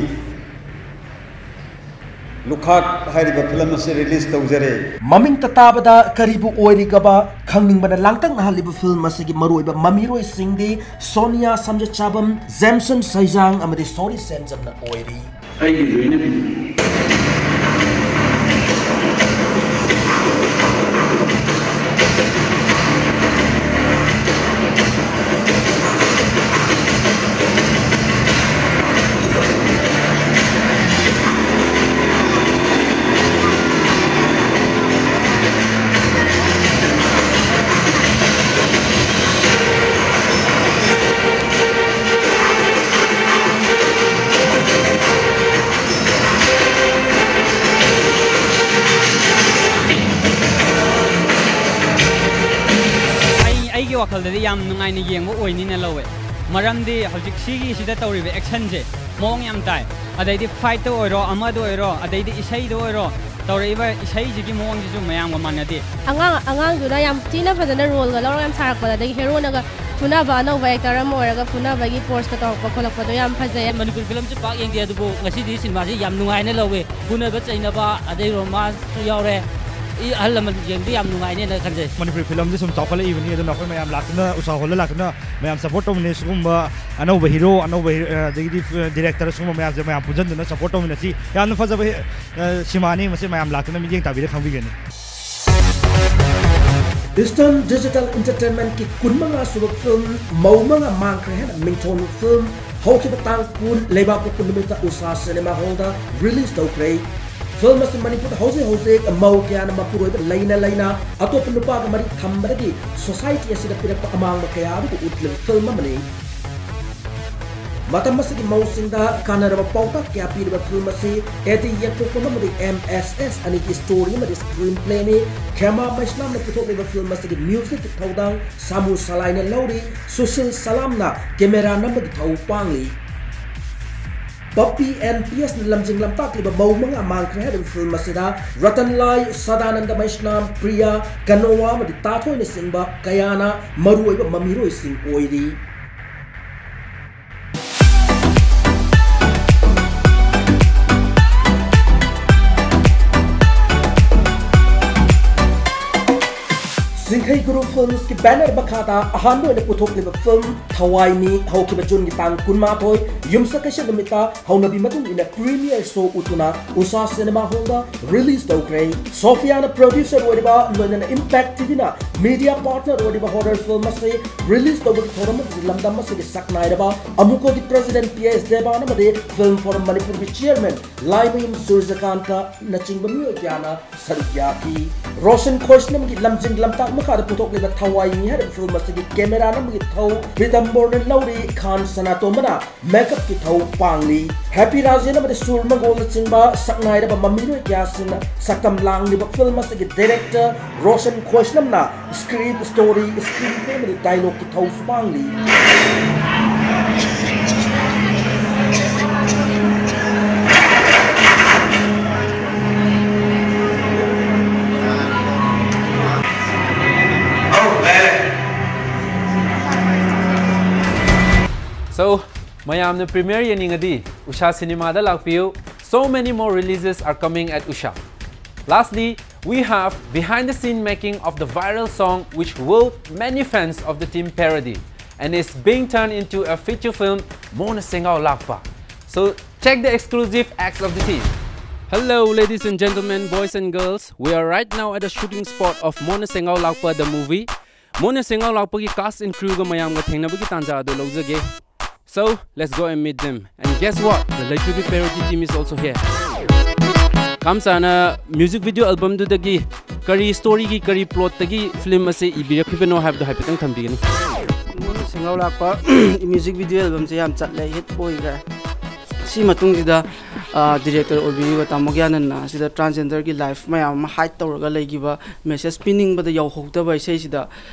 ꯂꯨꯈꯥꯛ ꯍꯥꯏꯔꯤꯕ film ꯑꯁꯤ release ꯇꯧꯖꯔꯦ꯫ ꯃꯃꯤꯡꯇ ꯇꯥꯕꯗ ꯀꯔꯤꯕꯨ ꯑꯣꯏꯔꯤꯒꯕ ꯈꯪꯅꯤꯡꯕꯅ ꯂꯥꯡꯇꯛꯅꯍꯜꯂꯤꯕ film ꯑꯁꯤꯒꯤ ꯃꯔꯨꯑꯣꯏꯕ ꯃꯃꯤꯔꯣꯏꯁꯤꯡꯗꯤ ꯁꯣꯅꯤꯌꯥ ꯁꯝꯖꯠꯆꯥꯕꯝ, ꯖꯦꯝꯁꯟ ꯁꯩꯖꯥꯡ ꯑꯃꯗꯤ ꯁꯣꯔꯤ ꯁꯦꯝꯖꯝꯅ ꯑꯣꯏꯔꯤ꯫ ꯑꯩꯒꯤ ꯂꯣꯏꯅꯕꯤ꯫ ꯑꯩ ꯑꯩꯒꯤ ꯋꯥꯈꯜꯗꯗꯤ ꯌꯥꯝ ꯅꯨꯡꯉꯥꯏꯅ ꯌꯦꯡꯕ ꯑꯣꯏꯅꯤꯅ ꯂꯧꯋꯦ꯫ ꯃꯔꯝꯗꯤ ꯍꯧꯖꯤꯛ ꯁꯤꯒꯤꯁꯤꯗ ꯇꯧꯔꯤꯕ actionꯁꯦ ꯃꯑꯣꯡ ꯌꯥꯝ ꯇꯥꯏ꯫ ꯑꯗꯩꯗꯤ fightꯇ ꯑꯣꯏꯔꯣ, ꯑꯃꯗ ꯑꯣꯏꯔꯣ, ꯑꯗꯩꯗꯤ ꯏꯁꯩꯗ ꯑꯣꯏꯔꯣ, ꯇꯧꯔꯛꯏꯕ ꯏꯁꯩꯁꯤꯒꯤ ꯃꯑꯣꯡꯁꯤꯁꯨ ꯃꯌꯥꯝꯒ ꯃꯥꯟꯅꯗꯦ꯫ ꯑꯉꯥꯡ ꯑꯉꯥꯡꯗꯨꯅ ꯌꯥꯝ ꯊꯤꯅ ꯐꯖꯅ roleꯒ ꯂꯧꯔꯒ ꯌꯥꯝ ꯁꯥꯔꯛꯄꯗ, ꯑꯗꯒꯤ heroꯅꯒ ꯐꯨꯅꯕ, ꯑꯅꯧꯕ actor ꯑꯃ ꯑꯣꯏꯔꯒ ꯐꯨꯅꯕꯒꯤ poseꯀ ꯇꯧꯔꯛꯄ ꯈꯣꯠꯂꯛꯄꯗꯣ ꯌꯥꯝ ꯐꯖꯩ꯫ ꯃꯅꯤꯄꯨꯔꯤ filmꯁꯦ ꯄꯥꯛ ꯌꯦꯡꯗꯦ, ꯑꯗꯨꯕꯨ ꯉꯁꯤꯗꯤ cinemaꯁꯦ ꯌꯥꯝ ꯅꯨꯡꯉꯥꯏꯅ ꯂꯧꯋꯦ꯫ ꯐꯨꯅꯕ ꯆꯩꯅꯕ, ꯑꯗꯩ romanceꯁꯨ ꯌꯥꯎꯔꯦ꯫ ꯏ ꯑꯍꯜ ꯂꯃꯟ ꯌꯦꯡꯕꯗ ꯌꯥꯝ ꯅꯨꯡꯉꯥꯏꯅꯦꯅ ꯈꯟꯖꯩ꯫ ꯃꯅꯤꯄꯨꯔꯤ filmꯁꯦ ꯁꯨꯝ ꯆꯥꯎꯈꯠꯂꯛꯏꯕꯅꯤ, ꯑꯗꯨꯅ ꯑꯩꯈꯣꯏ ꯃꯌꯥꯝ ꯂꯥꯛꯇꯨꯅ, ꯎꯁꯥ hallꯗ ꯂꯥꯛꯇꯨꯅ ꯃꯌꯥꯝ support ꯇꯧꯃꯤꯟꯅꯩ꯫ ꯁꯤꯒꯨꯝꯕ ꯑꯅꯧꯕ hero, ꯑꯅꯧꯕ hero, ꯑꯗꯒꯤꯗꯤ director, ꯁꯤꯒꯨꯝꯕ ꯃꯌꯥꯝꯁꯦ ꯃꯌꯥꯝ ꯄꯨꯟꯁꯤꯟꯗꯨꯅ support ꯇꯧꯃꯤꯟꯅꯁꯤ꯫ ꯌꯥꯝꯅ ꯐꯖꯕ ꯍꯤ-, ꯑ, cinemaꯅꯤ꯫ ꯃꯁꯤ ꯃꯌꯥꯝ ꯂꯥꯛꯇꯨꯅ ꯃꯤꯠꯌꯦꯡ ꯇꯥꯕꯤꯔ ꯈꯪꯕꯤꯒꯅꯤ꯫ Eastern Digital Entertainmentꯀꯤ ꯀꯨꯟꯃꯉꯥ ꯁꯨꯕ film ꯃꯧ ꯃꯉꯥ ꯃꯥꯡꯈ꯭ꯔꯦ ꯍꯥꯏꯅ ꯃꯤꯡꯊꯣꯟꯕ film ꯍꯧꯈꯤꯕ ꯇꯥꯡ ꯀꯨꯟ ꯂꯩꯕꯥꯛꯄꯣꯛꯄ ꯅꯨꯃꯤꯠꯇ ꯎꯁꯥ cinema hallꯗ release ꯇꯧꯈ꯭ꯔꯦ꯫ ꯐꯤꯜꯝ ꯑꯁꯤ ꯃꯅꯤꯄꯨꯔꯗ ꯍꯧꯖꯤꯛ ꯍꯧꯖꯤꯛ ꯃꯧ ꯀꯌꯥꯅ ꯃꯄꯨꯔꯣꯏꯕ ꯂꯩꯅ ꯂꯩꯅ ꯑꯇꯣꯞꯄ ꯅꯨꯄꯥꯒ ꯃꯔꯤ ꯊꯝꯕꯗꯒꯤ ꯁꯣꯁꯥꯏꯇꯤ ꯑꯁꯤꯗ ꯄꯤꯔꯛꯄ ꯑꯃꯥꯡꯕ ꯀꯌꯥ ꯑꯗꯨꯕꯨ ꯎꯠꯂꯤꯕ ꯐꯤꯜꯝ ꯑꯃꯅꯤ꯫ ꯃꯇꯝ ꯑꯁꯤꯒꯤ ꯃꯧꯁꯤꯡꯗ ꯀꯥꯟꯅꯔꯕ ꯄꯥꯎꯇꯥꯛ ꯀꯌꯥ ꯄꯤꯔꯤꯕ ꯐꯤꯜꯝ ꯑꯁꯤ ꯑꯦ ꯗꯤ ꯌꯦꯛꯊꯣꯛꯄꯝ ꯑꯃꯗꯤ ꯑꯦꯝ ꯑꯦꯁ ꯑꯦꯁ ꯑꯅꯤꯒꯤ ꯁ꯭ꯇꯣꯔꯤ ꯑꯃꯗꯤ ꯁ꯭ꯀ꯭ꯔꯤꯟ ꯄ꯭ꯂꯦꯅꯤ꯫ ꯈꯦꯃꯥ ꯃꯩꯁꯅꯥꯝꯅ ꯄꯨꯊꯣꯛꯂꯤꯕ ꯐꯤꯜꯝ ꯑꯁꯤꯒꯤ ꯃ꯭ꯌꯨꯖꯤꯛꯀꯤ ꯊꯧꯗꯥꯡ ꯁꯥꯃꯨ ꯁꯂꯥꯏꯅ ꯂꯧꯔꯤ꯫ ꯁꯨꯁꯤꯜ ꯁꯂꯥꯝꯅ ꯀꯦꯃꯦꯔꯥ ꯅꯝꯕꯒꯤ ꯊꯧ ꯄꯥꯡꯂꯤ꯫ ꯄꯞꯄꯤ ꯑꯦꯟ ꯄꯤ ꯑꯦꯁꯅ ꯂꯝꯖꯤꯡ ꯂꯝꯇꯥꯛꯂꯤꯕ ꯃꯧ ꯃꯉꯥ ꯃꯥꯡꯈ꯭ꯔꯦ ꯍꯥꯏꯔꯤꯕ ꯐꯤꯜꯝ ꯑꯁꯤꯗ ꯔꯇꯟ ꯂꯥꯏ, ꯁꯗꯥꯅꯟꯗ ꯃꯩꯁꯅꯥꯝ, ꯄ꯭ꯔꯤꯌꯥ, ꯀꯅꯣꯋꯥ ꯑꯃꯗꯤ ꯇꯥꯊꯣꯏꯅꯆꯤꯡꯕ ꯀꯌꯥꯅ ꯃꯔꯨꯑꯣꯏꯕ ꯃꯃꯤꯔꯣꯏꯁꯤꯡ ꯑꯣꯏꯔꯤ꯫ ꯁꯤꯡꯈꯩ ꯒꯨꯔꯨ ꯐꯤꯜꯝꯁꯀꯤ ꯕꯦꯅꯔ ꯃꯈꯥꯗ ꯑꯍꯥꯟꯕ ꯑꯣꯏꯅ ꯄꯨꯊꯣꯛꯂꯤꯕ ꯐꯤꯜꯝ ꯊꯋꯥꯏꯅꯤ ꯍꯧꯈꯤꯕ ꯖꯨꯟꯒꯤ ꯇꯥꯡ ꯀꯨꯟꯃꯥꯊꯣꯏ ꯌꯨꯝꯁꯀꯩꯁ ꯅꯨꯃꯤꯠꯇ ꯍꯧꯅꯕꯤ ꯃꯇꯨꯡ ꯏꯟꯅ ꯄ꯭ꯔꯤꯃꯤꯌꯔ ꯁꯣ ꯎꯠꯇꯨꯅ ꯎꯁꯥ ꯁꯤꯅꯦꯃꯥ ꯍꯣꯜꯗ ꯔꯤꯂꯤꯖ ꯇꯧꯈ꯭ꯔꯦ꯫ ꯁꯣꯐꯤꯌꯥꯅ ꯄ꯭ꯔꯣꯗ꯭ꯌꯨꯁꯔ ꯑꯣꯏꯔꯤꯕ ꯂꯣꯏꯅꯅ ꯏꯝꯄꯦꯛ ꯇꯤꯚꯤꯅ ꯃꯤꯗꯤꯌꯥ ꯄꯥꯔꯠꯅꯔ ꯑꯣꯏꯔꯤꯕ ꯍꯣꯔꯔ ꯐꯤꯜꯝ ꯑꯁꯤ ꯔꯤꯂꯤꯖ ꯇꯧꯕꯒꯤ ꯊꯧꯔꯝ ꯑꯗꯨꯗ ꯂꯝꯗꯝ ꯑꯁꯤꯒꯤ ꯁꯛꯅꯥꯏꯔꯕ ꯑꯃꯨꯀꯣꯒꯤ ꯄ꯭ꯔꯦꯁꯤꯗꯦꯟꯠ ꯄꯤ ꯑꯦꯁ ꯗꯦꯕꯥꯟ ꯑꯃꯗꯤ ꯐꯤꯜꯝ ꯐꯣꯔꯝ ꯃꯅꯤꯄꯨꯔꯒꯤ ꯆꯤꯌꯔꯃꯦꯟ ꯂꯥꯏꯃꯌꯨꯝ ꯁꯨꯔꯖꯀꯥꯟꯇꯅꯆꯤꯡꯕ ꯃꯤꯑꯣꯏ ꯀꯌꯥꯅ ꯁꯔꯨꯛ ꯌꯥꯈꯤ꯫ ꯔꯣꯁꯟ ꯈꯣꯏꯁꯅꯝꯒꯤ ꯂꯝꯖꯤꯡ ꯂꯝꯇꯥꯛ ꯃꯈꯥꯗ ꯄꯨꯊꯣꯛꯂꯤꯕ ꯊꯋꯥꯏꯅꯤ ꯍꯥꯏꯔꯤꯕ ꯐꯤꯜꯝ ꯑꯁꯤꯒꯤ ꯀꯦꯃꯦꯔꯥ ꯅꯝꯕꯒꯤ ꯊꯧ ꯄꯤꯇꯝꯕꯔꯅ ꯂꯧꯔꯤ꯫ ꯈꯥꯟ ꯁꯅꯥꯇꯣꯝꯕꯅ ꯃꯦꯀꯞꯀꯤ ꯊꯧ ꯄꯥꯡꯂꯤ꯫ ꯍꯦꯄꯤ ꯔꯥꯖꯦꯟ ꯑꯃꯗꯤ ꯁꯨꯔ ꯃꯪꯒꯣꯜꯅꯆꯤꯡꯕ ꯁꯛꯅꯥꯏꯔꯕ ꯃꯃꯤꯔꯣꯏ ꯀꯌꯥꯁꯤꯡꯅ ꯁꯛꯇꯝ ꯂꯥꯡꯂꯤꯕ ꯐꯤꯜꯝ ꯑꯁꯤꯒꯤ ꯗꯥꯏꯔꯦꯛꯇꯔ ꯔꯣꯁꯟ ꯈꯣꯏꯁꯅꯝꯅ ꯁ꯭ꯀ꯭ꯔꯤꯞ, ꯁ꯭ꯇꯣꯔꯤ, ꯁ꯭ꯀ꯭ꯔꯤꯟ ꯄ꯭ꯂꯦ ꯑꯃꯗꯤ ꯗꯥꯏꯂꯣꯒꯀꯤ ꯊꯧꯁꯨ ꯄꯥꯡꯂꯤ꯫ So, ꯃꯌꯥꯝꯅ ꯄ꯭ꯔꯤꯃꯤꯌꯔ ꯌꯦꯡꯅꯤꯡꯉꯗꯤ ꯎꯁꯥ ꯁꯤꯅꯦꯃꯥꯗ ꯂꯥꯛꯄꯤꯌꯨ꯫ So many more releases are coming at Usha. Lastly, we have behind the scene making of the viral song which wooed many fans of the Team Parody and is being turned into a feature film, Mona Sengao Lakpa. So check the exclusive acts of the team. Hello, ladies and gentlemen, boys and girls. We are right now at the shooting spot of Mona Sengao Lakpa, the movie. Mona Sengao Lakpa ꯒꯤ cast and crew ꯒ ꯃꯌꯥꯝꯒ ꯊꯦꯡꯅꯕꯒꯤ ꯇꯥꯟꯖꯥ ꯑꯗꯨ ꯂꯧꯖꯒꯦ꯫ So, let's go and meet them. And guess what? The Lechubi Parody team is also here. ꯄꯥꯝꯆꯥꯅ ꯃ꯭ꯌꯨꯖꯤꯛ ꯚꯤꯗꯤꯑꯣ ꯑꯦꯜꯕꯝꯗꯨꯗꯒꯤ ꯀꯔꯤ ꯁ꯭ꯇꯣꯔꯤꯒꯤ, ꯀꯔꯤ ꯄ꯭ꯂꯣꯠꯇꯒꯤ ꯐꯤꯂꯝ ꯑꯁꯤ ꯏꯕꯤꯔꯛꯈꯤꯕꯅꯣ ꯍꯥꯏꯕꯗꯣ ꯍꯥꯏꯐꯦꯠꯇꯪ ꯊꯝꯕꯤꯒꯅꯤ꯫ ꯁꯦꯡꯒꯥꯎ ꯂꯥꯛꯄ ꯃ꯭ꯌꯨꯖꯤꯛ ꯚꯤꯗꯤꯑꯣ ꯑꯦꯜꯕꯝꯁꯦ ꯌꯥꯝ ꯆꯠꯂꯦ, ꯍꯤꯠ ꯑꯣꯏꯈ꯭ꯔꯦ꯫ ꯁꯤ ꯃꯇꯨꯡꯁꯤꯗ, ꯑ, ꯗꯤꯔꯦꯛꯇꯔ ꯑꯣꯏꯕꯤꯔꯤꯕ ꯇꯥꯃꯣ ꯒ꯭ꯌꯥꯅꯟꯅ ꯑꯁꯤꯗ ꯇ꯭ꯔꯥꯟꯁꯖꯦꯟꯗꯔꯒꯤ ꯂꯥꯏꯐ ꯃꯌꯥꯝ ꯑꯃ ꯍꯥꯏꯠ ꯇꯧꯔꯒ ꯂꯩꯈꯤꯕ, ꯃꯦꯁꯦꯖ ꯄꯤꯅꯤꯡꯕꯗ ꯌꯧꯍꯧꯗꯕ ꯏꯁꯩꯁꯤꯗ,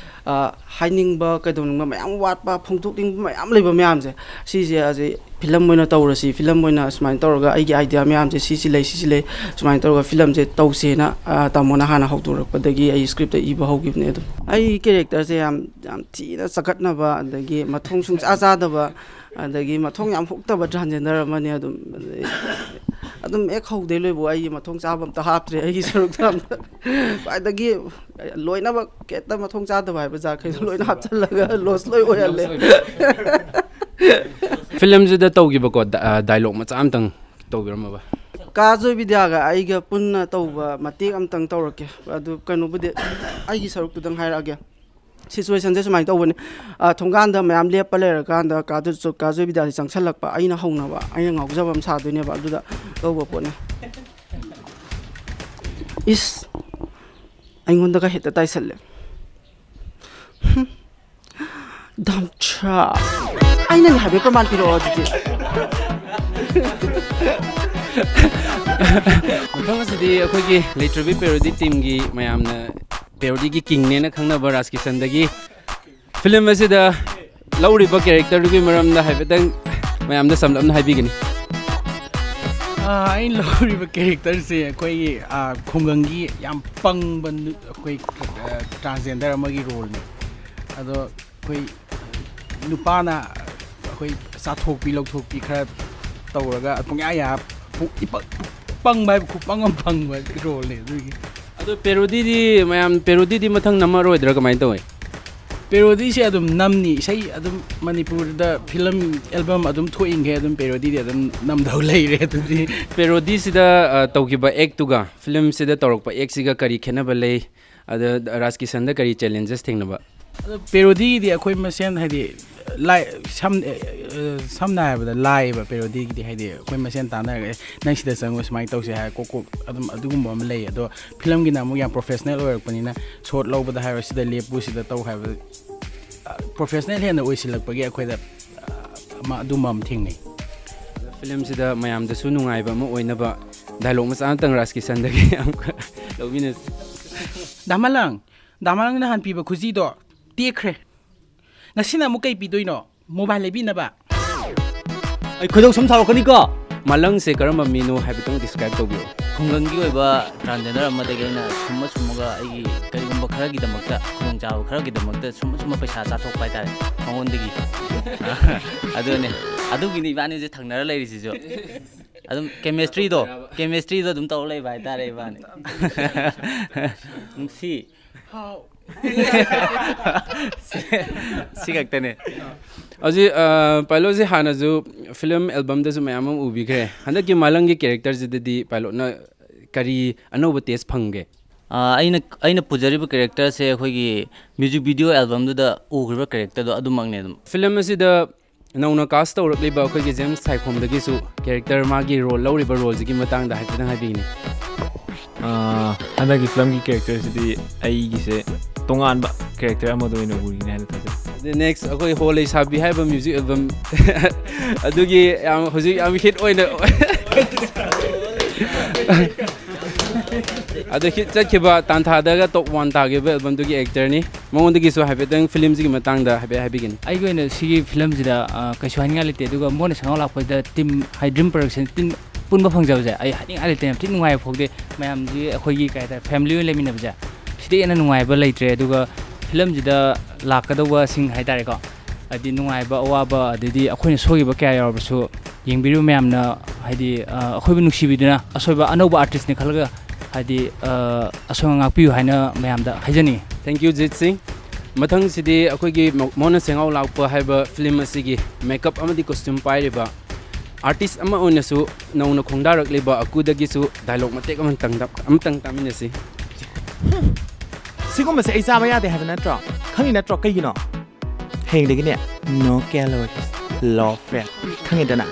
ꯑ, ꯍꯥꯏꯅꯤꯡꯕ, ꯀꯩꯗꯧꯅꯤꯡꯕ ꯃꯌꯥꯝ ꯋꯥꯠꯄ, ꯐꯣꯡꯗꯣꯛꯅꯤꯡꯕ ꯃꯌꯥꯝ ꯂꯩꯕ ꯃꯌꯥꯝꯁꯦ, ꯁꯤꯁꯦ ꯑꯁꯤ ꯐꯤꯂꯝ ꯑꯣꯏꯅ ꯇꯧꯔꯁꯤ, ꯐꯤꯂꯝ ꯑꯣꯏꯅ ꯁꯨꯃꯥꯏꯅ ꯇꯧꯔꯒ ꯑꯩꯒꯤ ꯑꯥꯏꯗꯤꯌꯥ ꯃꯌꯥꯝꯁꯦ ꯁꯤꯁꯤ ꯂꯩ, ꯁꯤꯁꯤ ꯂꯩ, ꯁꯨꯃꯥꯏꯅ ꯇꯧꯔꯒ ꯐꯤꯂꯝꯁꯦ ꯇꯧꯁꯦꯅ, ꯑ, ꯇꯥꯃꯣꯅ ꯍꯥꯟꯅ ꯍꯧꯗꯣꯔꯛꯄꯗꯒꯤ ꯑꯩ ꯁ꯭ꯀ꯭ꯔꯤꯞꯇ ꯏꯕ ꯍꯧꯈꯤꯕꯅꯦ꯫ ꯑꯗꯨꯝ ꯑꯩꯒꯤ ꯀꯦꯔꯦꯛꯇꯔꯁꯦ ꯌꯥꯝ, ꯌꯥꯝ ꯊꯤꯅ ꯆꯒꯠꯅꯕ, ꯑꯗꯒꯤ ꯃꯊꯣꯡ ꯁꯨꯡꯆꯥ ꯆꯥꯗꯕ, ꯑꯗꯒꯤ ꯃꯊꯣꯡ ꯌꯥꯝ ꯍꯨꯛꯇꯕ ꯇ꯭ꯔꯥꯟꯖꯦꯟꯗꯔ ꯑꯃꯅꯦ꯫ ꯑꯗꯨꯝ, ꯑꯗꯩ ꯑꯗꯨꯝ ꯍꯦꯛ ꯍꯧꯗꯩ ꯂꯣꯏꯕꯧ ꯑꯩꯒꯤ ꯃꯊꯣꯡ ꯆꯥꯕ ꯑꯝꯇ ꯍꯥꯞꯇ꯭ꯔꯦ ꯑꯩꯒꯤ ꯁꯔꯨꯛꯇ ꯑꯝꯇ꯫ ꯈ꯭ꯋꯥꯏꯗꯒꯤ ꯂꯣꯏꯅꯃꯛ ꯍꯦꯛꯇ ꯃꯊꯣꯡ ꯆꯥꯗꯕ ꯍꯥꯏꯕ ꯖꯥꯠꯈꯩꯗꯣ ꯂꯣꯏꯅ ꯍꯥꯞꯆꯜꯂꯒ ꯂꯣꯁ ꯂꯣꯏ ꯑꯣꯏꯍꯜꯂꯦ꯫ ꯐꯤꯂꯝꯁꯤꯗ ꯇꯧꯈꯤꯕꯀꯣ, ꯗ-, ꯑ, ꯗꯥꯏꯂꯣꯛ ꯃꯆꯥ ꯑꯝꯇꯪ ꯇꯧꯕꯤꯔꯝꯃꯕ? ꯀꯥ ꯖꯣꯏꯕꯤꯗ꯭ꯌꯥꯒ ꯑꯩꯒ ꯄꯨꯟꯅ ꯇꯧꯕ ꯃꯇꯦꯛ ꯑꯝꯇꯪ ꯇꯧꯔꯛꯀꯦ꯫ ꯑꯗꯨ ꯀꯩꯅꯣꯕꯨꯗꯤ ꯑꯩꯒꯤ ꯁꯔꯨꯛꯇꯨꯗꯪ ꯍꯥꯏꯔꯛꯑꯒꯦ꯫ ꯁꯤꯆꯨꯋꯦꯁꯟꯁꯦ ꯁꯨꯃꯥꯏꯅ ꯇꯧꯕꯅꯤ꯫ ꯑ, ꯊꯣꯡꯒꯥꯟꯗ ꯃꯌꯥꯝ ꯂꯦꯞꯄ ꯂꯩꯔꯀꯥꯟꯗ ꯀꯥ ꯖꯣ-, ꯀꯥ ꯖꯣꯏꯕꯤꯗ꯭ꯌꯥꯁꯦ ꯆꯪꯁꯜꯂꯛꯄ, ꯑꯩꯅ ꯍꯧꯅꯕ, ꯑꯩꯅ ꯉꯥꯎꯖꯕ ꯑꯃ ꯁꯥꯗꯣꯏꯅꯦꯕ꯫ ꯑꯗꯨꯗ ꯇꯧꯕ ꯄꯣꯠꯅꯤ꯫ ꯏꯁ, ꯑꯩꯉꯣꯟꯗꯒ ꯍꯦꯛꯇ ꯇꯥꯏꯁꯜꯂꯦ꯫ ꯍꯨꯝ꯫ ꯗꯝ ꯇ꯭ꯔꯛ꯫ ꯑꯩꯅꯅꯦ ꯍꯥꯏꯕꯒꯤ ꯄ꯭ꯔꯃꯥꯟ ꯄꯤꯔꯛꯑꯣ ꯑꯗꯨꯗꯤ꯫ ꯃꯊꯪ ꯑꯁꯤꯗꯤ ꯑꯩꯈꯣꯏꯒꯤ ꯂꯩꯇ꯭ꯔꯕꯤ ꯄꯦꯔꯣꯗꯤ ꯇꯤꯝꯒꯤ ꯃꯌꯥꯝꯅ ꯄꯦꯔꯣꯗꯤꯒꯤ ꯀꯤꯡꯅꯦꯅ ꯈꯪꯅꯕ ꯔꯥꯖ ꯀꯤꯁꯟꯗꯒꯤ ꯐꯤꯂꯝ ꯑꯁꯤꯗ ꯂꯧꯔꯤꯕ ꯀꯦꯔꯦꯛꯇꯔꯗꯨꯒꯤ ꯃꯔꯝꯗ ꯍꯥꯏꯐꯦꯠꯇꯪ ꯃꯌꯥꯝꯗ ꯁꯝꯂꯞꯅ ꯍꯥꯏꯕꯤꯒꯅꯤ꯫ ꯑꯥ, ꯑꯩꯅ ꯂꯧꯔꯤꯕ ꯀꯦꯔꯦꯛꯇꯔꯁꯦ ꯑꯩꯈꯣꯏꯒꯤ, ꯑꯥ, ꯈꯨꯡꯒꯪꯒꯤ ꯌꯥꯝ ꯄꯪꯕ ꯅꯨ-, ꯑꯩꯈꯣꯏ, ꯑꯥ, ꯇ꯭ꯔꯥꯟꯁꯖꯦꯟꯗꯔ ꯑꯃꯒꯤ ꯔꯣꯜꯅꯦ꯫ ꯑꯗꯣ ꯑꯩꯈꯣꯏ ꯅꯨꯄꯥꯅ ꯑꯩꯈꯣꯏ ꯆꯥꯊꯣꯛꯄꯤ ꯂꯧꯊꯣꯛꯄꯤ ꯈꯔ ꯇꯧꯔꯒ ꯄꯨꯡꯌꯥ ꯌꯥ-, ꯄꯨ-, ꯏꯄꯪ-, ꯄꯪꯕ ꯍꯥꯏꯕ ꯈꯨꯄꯪ ꯑꯃ ꯄꯪꯕ ꯔꯣꯜꯅꯦ ꯑꯗꯨꯒꯤ꯫ ꯑꯗꯣ ꯄꯦꯔꯣꯗꯤꯗꯤ, ꯃꯌꯥꯝ ꯄꯦꯔꯣꯗꯤꯗꯤ ꯃꯊꯪ ꯅꯝꯃꯔꯣꯏꯗ꯭ꯔꯥ, ꯀꯃꯥꯏꯅ ꯇꯧꯋꯤ? ꯄꯦꯔꯣꯗꯤꯁꯦ ꯑꯗꯨꯝ ꯅꯝꯅꯤ, ꯏꯁꯩ ꯑꯗꯨꯝ ꯃꯅꯤꯄꯨꯔꯗ ꯐꯤꯂꯝ ꯑꯦꯜꯕꯝ ꯑꯗꯨꯝ ꯊꯣꯛꯏꯈꯩ ꯑꯗꯨꯝ ꯄꯦꯔꯣꯗꯤꯗꯤ ꯑꯗꯨꯝ ꯅꯝꯗꯧ ꯂꯩꯔꯦ ꯑꯗꯨꯗꯤ꯫ ꯄꯦꯔꯣꯗꯤꯁꯤꯗ, ꯑ, ꯇꯧꯈꯤꯕ ꯑꯦꯛꯇꯨꯒ ꯐꯤꯂꯝꯁꯤꯗ ꯇꯧꯔꯛꯄ ꯑꯦꯛꯁꯤꯒ ꯀꯔꯤ ꯈꯦꯠꯅꯕ ꯂꯩ? ꯑꯗ ꯔꯥꯖ ꯀꯤꯁꯟꯗ ꯀꯔꯤ ꯆꯦꯂꯦꯟꯖꯦꯁ ꯊꯦꯡꯅꯕ? ꯑꯗꯣ ꯄꯦꯔꯣꯗꯤꯒꯤꯗꯤ ꯑꯩꯈꯣꯏ ꯃꯁꯦꯟ ꯍꯥꯏꯗꯤ ꯂꯥꯏ ꯁꯝ ꯑꯦ, ꯑꯦ, ꯁꯝꯅ ꯍꯥꯏꯔꯕꯗ ꯂꯥꯏꯌꯦꯕ ꯄꯦꯔꯣꯗꯤꯒꯤꯗꯤ, ꯍꯥꯏꯗꯤ ꯑꯩꯈꯣꯏ ꯃꯁꯦꯟ ꯇꯥꯟꯅꯔꯒ, "ꯑꯦ, ꯅꯪ ꯁꯤꯗ ꯆꯪꯉꯨ, ꯁꯨꯃꯥꯏꯅ ꯇꯧꯁꯦ" ꯍꯥꯏꯔ ꯀꯣꯛ ꯀꯣꯛ ꯑꯗꯨꯝ ꯑꯗꯨꯒꯨꯝꯕ ꯑꯃ ꯂꯩ꯫ ꯑꯗꯣ ꯐꯤꯂꯝꯒꯤꯅ ꯑꯃꯨꯛ ꯌꯥꯝ ꯄ꯭ꯔꯣꯐꯦꯁꯅꯦꯜ ꯑꯣꯏꯔꯛꯄꯅꯤꯅ, ꯁꯣꯠ ꯂꯧꯕꯗ ꯍꯥꯏꯔꯣ, "ꯁꯤꯗ ꯂꯦꯞꯄꯨ, ꯁꯤꯗ ꯇꯧ" ꯍꯥꯏꯕꯗ, ꯄ꯭ꯔꯣꯐꯦꯁꯅꯦꯜ ꯍꯦꯟꯅ ꯑꯣꯏꯁꯤꯜꯂꯛꯄꯒꯤ ꯑꯩꯈꯣꯏꯗ, ꯑ, ꯑꯃ ꯑꯗꯨꯝꯕ ꯑꯃ ꯊꯦꯡꯅꯩ꯫ ꯐꯤꯂꯝꯁꯤꯗ ꯃꯌꯥꯝꯗꯁꯨ ꯅꯨꯡꯉꯥꯏꯕ ꯑꯃ ꯑꯣꯏꯅꯕ ꯗꯥꯏꯂꯣꯛ ꯃꯆꯥ ꯑꯃꯇꯪ ꯔꯥꯖ ꯀꯤꯁꯟꯗꯒꯤ ꯑꯃꯨꯛꯀ ꯂꯧꯃꯤꯟꯅꯁꯤ꯫ ꯗꯥ ꯃꯥꯂꯪ, ꯗꯥ ꯃꯥꯂꯪ ꯅꯍꯥꯟ ꯄꯤꯕ ꯈꯨꯖꯤꯗꯣ ꯇꯦꯛꯈ꯭ꯔꯦ꯫ ꯉꯁꯤꯅ ꯑꯃꯨꯛ ꯀꯩ ꯄꯤꯗꯣꯏꯅꯣ? ꯃꯣꯕꯥꯏꯜ ꯂꯩꯕꯤꯅꯕ? ꯑꯩ ꯈꯣꯏꯗꯧ ꯁꯨꯝ ꯁꯥꯎꯔꯛꯀꯅꯤꯀꯣ꯫ ꯃꯥꯂꯪꯁꯦ ꯀꯔꯝꯕ ꯃꯤꯅꯣ ꯍꯥꯏꯐꯦꯠꯇꯪ ꯗꯤꯁꯀ꯭ꯔꯥꯏꯕ ꯇꯧꯕꯤꯌꯨ꯫ ꯈꯨꯡꯒꯪꯒꯤ ꯑꯣꯏꯕ ꯇ꯭ꯔꯥꯟꯖꯦꯟꯗꯔ ꯑꯃꯗꯒꯤ ꯑꯩꯅ ꯁꯨꯝꯃ ꯁꯨꯝꯃꯒ ꯑꯩꯒꯤ ꯀꯔꯤꯒꯨꯝꯕ ꯈꯔꯒꯤꯗꯃꯛꯇ, ꯈꯨꯗꯣꯡꯆꯥꯕ ꯈꯔꯒꯤꯗꯃꯛꯇ ꯁꯨꯝꯃ ꯁꯨꯝꯃ ꯄꯩꯁꯥ ꯆꯥꯊꯣꯛꯄ ꯍꯥꯏꯇꯥꯔꯦ ꯃꯉꯣꯟꯗꯒꯤ꯫ ꯑꯗꯨꯅꯦ, ꯑꯗꯨꯒꯤꯅꯤ ꯏꯕꯥꯅꯤꯁꯦ ꯊꯪꯅꯔ ꯂꯩꯔꯤꯁꯤꯁꯨ꯫ ꯑꯗꯨꯝ ꯀꯦꯃꯦꯁꯇ꯭ꯔꯤꯗꯣ, ꯀꯦꯃꯦꯁꯇ꯭ꯔꯤꯗꯣ ꯑꯗꯨꯝ ꯇꯧꯔ ꯂꯩꯕ ꯍꯥꯏꯇꯥꯔꯦ ꯏꯕꯥꯅꯤ꯫ ꯅꯨꯡꯁꯤ꯫ ꯁꯤ ꯈꯛꯇꯅꯦ꯫ ꯍꯧꯖꯤꯛ, ꯑ, ꯄꯥꯏꯂꯣꯠꯁꯦ ꯍꯥꯟꯅꯁꯨ ꯐꯤꯂꯝ ꯑꯦꯜꯕꯝꯗꯁꯨ ꯃꯌꯥꯝ ꯑꯃ ꯎꯕꯤꯈ꯭ꯔꯦ꯫ ꯍꯟꯗꯛꯀꯤ ꯃꯥꯂꯪꯒꯤ ꯀꯦꯔꯦꯛꯇꯔꯁꯤꯗꯗꯤ ꯄꯥꯏꯂꯣꯠꯅ ꯀꯔꯤ ꯑꯅꯧꯕ ꯇꯦꯁ ꯐꯪꯒꯦ? ꯑꯥ, ꯑꯩꯅ ꯑꯩꯅ ꯄꯨꯖꯔꯤꯕ ꯀꯦꯔꯦꯛꯇꯔꯁꯦ ꯑꯩꯈꯣꯏꯒꯤ ꯃ꯭ꯌꯨꯖꯤꯛ ꯚꯤꯗꯤꯑꯣ ꯑꯦꯜꯕꯝꯗꯨꯗ ꯎꯈ꯭ꯔꯤꯕ ꯀꯦꯔꯦꯛꯇꯔꯗꯣ ꯑꯗꯨꯃꯛꯅꯦ ꯑꯗꯨꯝ꯫ ꯐꯤꯂꯝ ꯑꯁꯤꯗ ꯅꯧꯅ ꯀꯥꯁ ꯇꯧꯔꯛꯂꯤꯕ ꯑꯩꯈꯣꯏꯒꯤ ꯖꯦꯝꯁ ꯁꯥꯏꯈꯣꯝꯗꯒꯤꯁꯨ ꯀꯦꯔꯦꯛꯇꯔ, ꯃꯥꯒꯤ ꯔꯣꯜ ꯂꯧꯔꯤꯕ ꯔꯣꯜꯁꯤꯒꯤ ꯃꯇꯥꯡꯗ ꯍꯥꯏꯐꯦꯠꯇꯪ ꯍꯥꯏꯕꯤꯒꯅꯤ꯫ ꯑꯥ, ꯍꯟꯗꯛꯀꯤ ꯐꯤꯂꯝꯒꯤ ꯀꯦꯔꯦꯛꯇꯔꯁꯤꯗꯤ ꯑꯩꯒꯤꯁꯦ ꯇꯣꯉꯥꯟꯕ ꯀꯦꯔꯦꯛꯇꯔ ꯑꯃꯗ ꯑꯣꯏꯅ ꯎꯔꯤꯅꯦ ꯍꯥꯏꯅ ꯊꯥꯖꯩ꯫ ꯑꯗꯩ ꯅꯦꯛꯁ ꯑꯩꯈꯣꯏ ꯍꯣ ꯂꯩꯁꯥꯕꯤ ꯍꯥꯏꯕ ꯃ꯭ꯌꯨꯖꯤꯛ ꯑꯦꯜꯕꯝ ꯑꯗꯨꯒꯤ ꯌꯥꯝ ꯍꯧꯖꯤꯛ ꯌꯥꯝ ꯍꯤꯠ ꯑꯣꯏꯅ ꯑꯗ ꯍꯤꯠ ꯆꯠꯈꯤꯕ ꯇꯥꯟꯊꯥꯗꯒ ꯇꯣꯞ ꯋꯥꯟ ꯇꯥꯈꯤꯕ ꯑꯦꯜꯕꯝꯗꯨꯒꯤ ꯑꯦꯛꯇꯔꯅꯤ꯫ ꯃꯉꯣꯟꯗꯒꯤꯁꯨ ꯍꯥꯏꯐꯦꯠꯇꯪ ꯐꯤꯂꯝꯁꯤꯒꯤ ꯃꯇꯥꯡꯗ ꯍꯥꯏꯐꯦꯠ ꯍꯥꯏꯕꯤꯒꯅꯤ꯫ ꯑꯩꯒꯤ ꯑꯣꯏꯅ ꯁꯤꯒꯤ ꯐꯤꯂꯝꯁꯤꯗ, ꯑ, ꯀꯩꯁꯨ ꯍꯥꯏꯅꯤꯡꯉꯥꯏ ꯂꯩꯇꯦ꯫ ꯑꯗꯨꯒ ꯃꯣꯏꯅ ꯁꯪꯒꯥꯎ ꯂꯥꯛꯄꯁꯤꯗ ꯇꯤꯝ ꯍꯥꯏ ꯗ꯭ꯔꯤꯝ ꯄ꯭ꯔꯗꯛꯁꯟ ꯇꯤꯝ ꯄꯨꯟꯕ ꯐꯪꯖꯕꯁꯦ ꯑꯩ ꯍꯥꯏꯅꯤꯡꯉꯥꯏ ꯂꯩꯇꯦ꯫ ꯌꯥꯝ ꯊꯤꯅ ꯅꯨꯡꯉꯥꯏꯕ ꯐꯥꯎꯗꯦ꯫ ꯃꯌꯥꯝꯁꯤ ꯑꯩꯈꯣꯏꯒꯤ ꯀꯩ ꯍꯥꯏꯇꯥꯔꯦ, ꯐꯦꯃꯤꯂꯤ ꯑꯣꯏꯅ ꯂꯩꯃꯤꯟꯅꯕꯁꯦ ꯁꯤꯗꯩ ꯍꯦꯟꯅ ꯅꯨꯡꯉꯥꯏꯕ ꯂꯩꯇ꯭ꯔꯦ꯫ ꯑꯗꯨꯒ ꯐꯤꯂꯝꯁꯤꯗ ꯂꯥꯛꯀꯗꯧꯕꯁꯤꯡ ꯍꯥꯏꯇꯥꯔꯦꯀꯣ, ꯍꯥꯏꯗꯤ ꯅꯨꯡꯉꯥꯏꯕ, ꯑꯋꯥꯕ, ꯑꯗꯩꯗꯤ ꯑꯩꯈꯣꯏꯅ ꯁꯣꯏꯈꯤꯕ ꯀꯌꯥ ꯌꯥꯎꯔꯕꯁꯨ ꯌꯦꯡꯕꯤꯔꯤꯕ ꯃꯌꯥꯝꯅ ꯍꯥꯏꯗꯤ, ꯑ, ꯑꯩꯈꯣꯏꯕꯨ ꯅꯨꯡꯁꯤꯕꯤꯗꯨꯅ ꯑꯁꯣꯏꯕ ꯑꯅꯧꯕ ꯑꯥꯔꯇꯤꯁꯅꯤ ꯈꯜꯂꯒ ꯍꯥꯏꯗꯤ, ꯑ, ꯑꯁꯣꯏ ꯑꯉꯥꯝ ꯉꯥꯛꯄꯤꯌꯨ ꯍꯥꯏꯅ ꯃꯌꯥꯝꯗ ꯍꯥꯏꯖꯅꯤꯡꯉꯤ꯫ Thank you, ꯖꯤꯠ ꯁꯤꯡ꯫ ꯃꯊꯪꯁꯤꯗꯤ ꯑꯩꯈꯣꯏꯒꯤ ꯃꯣ-, ꯃꯣꯟꯅ ꯁꯦꯡꯉꯥꯎ ꯂꯥꯛꯄ ꯍꯥꯏꯕ ꯐꯤꯂꯝ ꯑꯁꯤꯒꯤ ꯃꯦꯀꯞ ꯑꯃꯗꯤ ꯀꯣꯁꯇ꯭ꯌꯨꯝ ꯄꯥꯏꯔꯤꯕ ꯑꯥꯔꯇꯤꯁ ꯑꯃ ꯑꯣꯏꯅꯁꯨ ꯅꯧꯅ ꯈꯣꯡꯗꯥꯔꯛꯂꯤꯕ ꯑꯀꯨꯗꯒꯤꯁꯨ ꯗꯥꯏꯂꯣꯛ ꯃꯇꯦꯛ ꯑꯃꯇꯪ, ꯑꯃꯇꯪ ꯇꯥꯃꯤꯟꯅꯁꯤ꯫ ꯁꯤꯒꯨꯝꯕꯁꯦ ꯑꯩ ꯆꯥꯕ ꯌꯥꯗꯦ ꯍꯥꯏꯕ ꯅꯠꯇ꯭ꯔꯣ? ꯈꯪꯉꯤ ꯅꯠꯇ꯭ꯔꯣ? ꯀꯩꯒꯤꯅꯣ? ꯍꯌꯦꯡꯗꯒꯤꯅꯦ, no calorie, low fat, ꯈꯪꯉꯤꯗꯅ?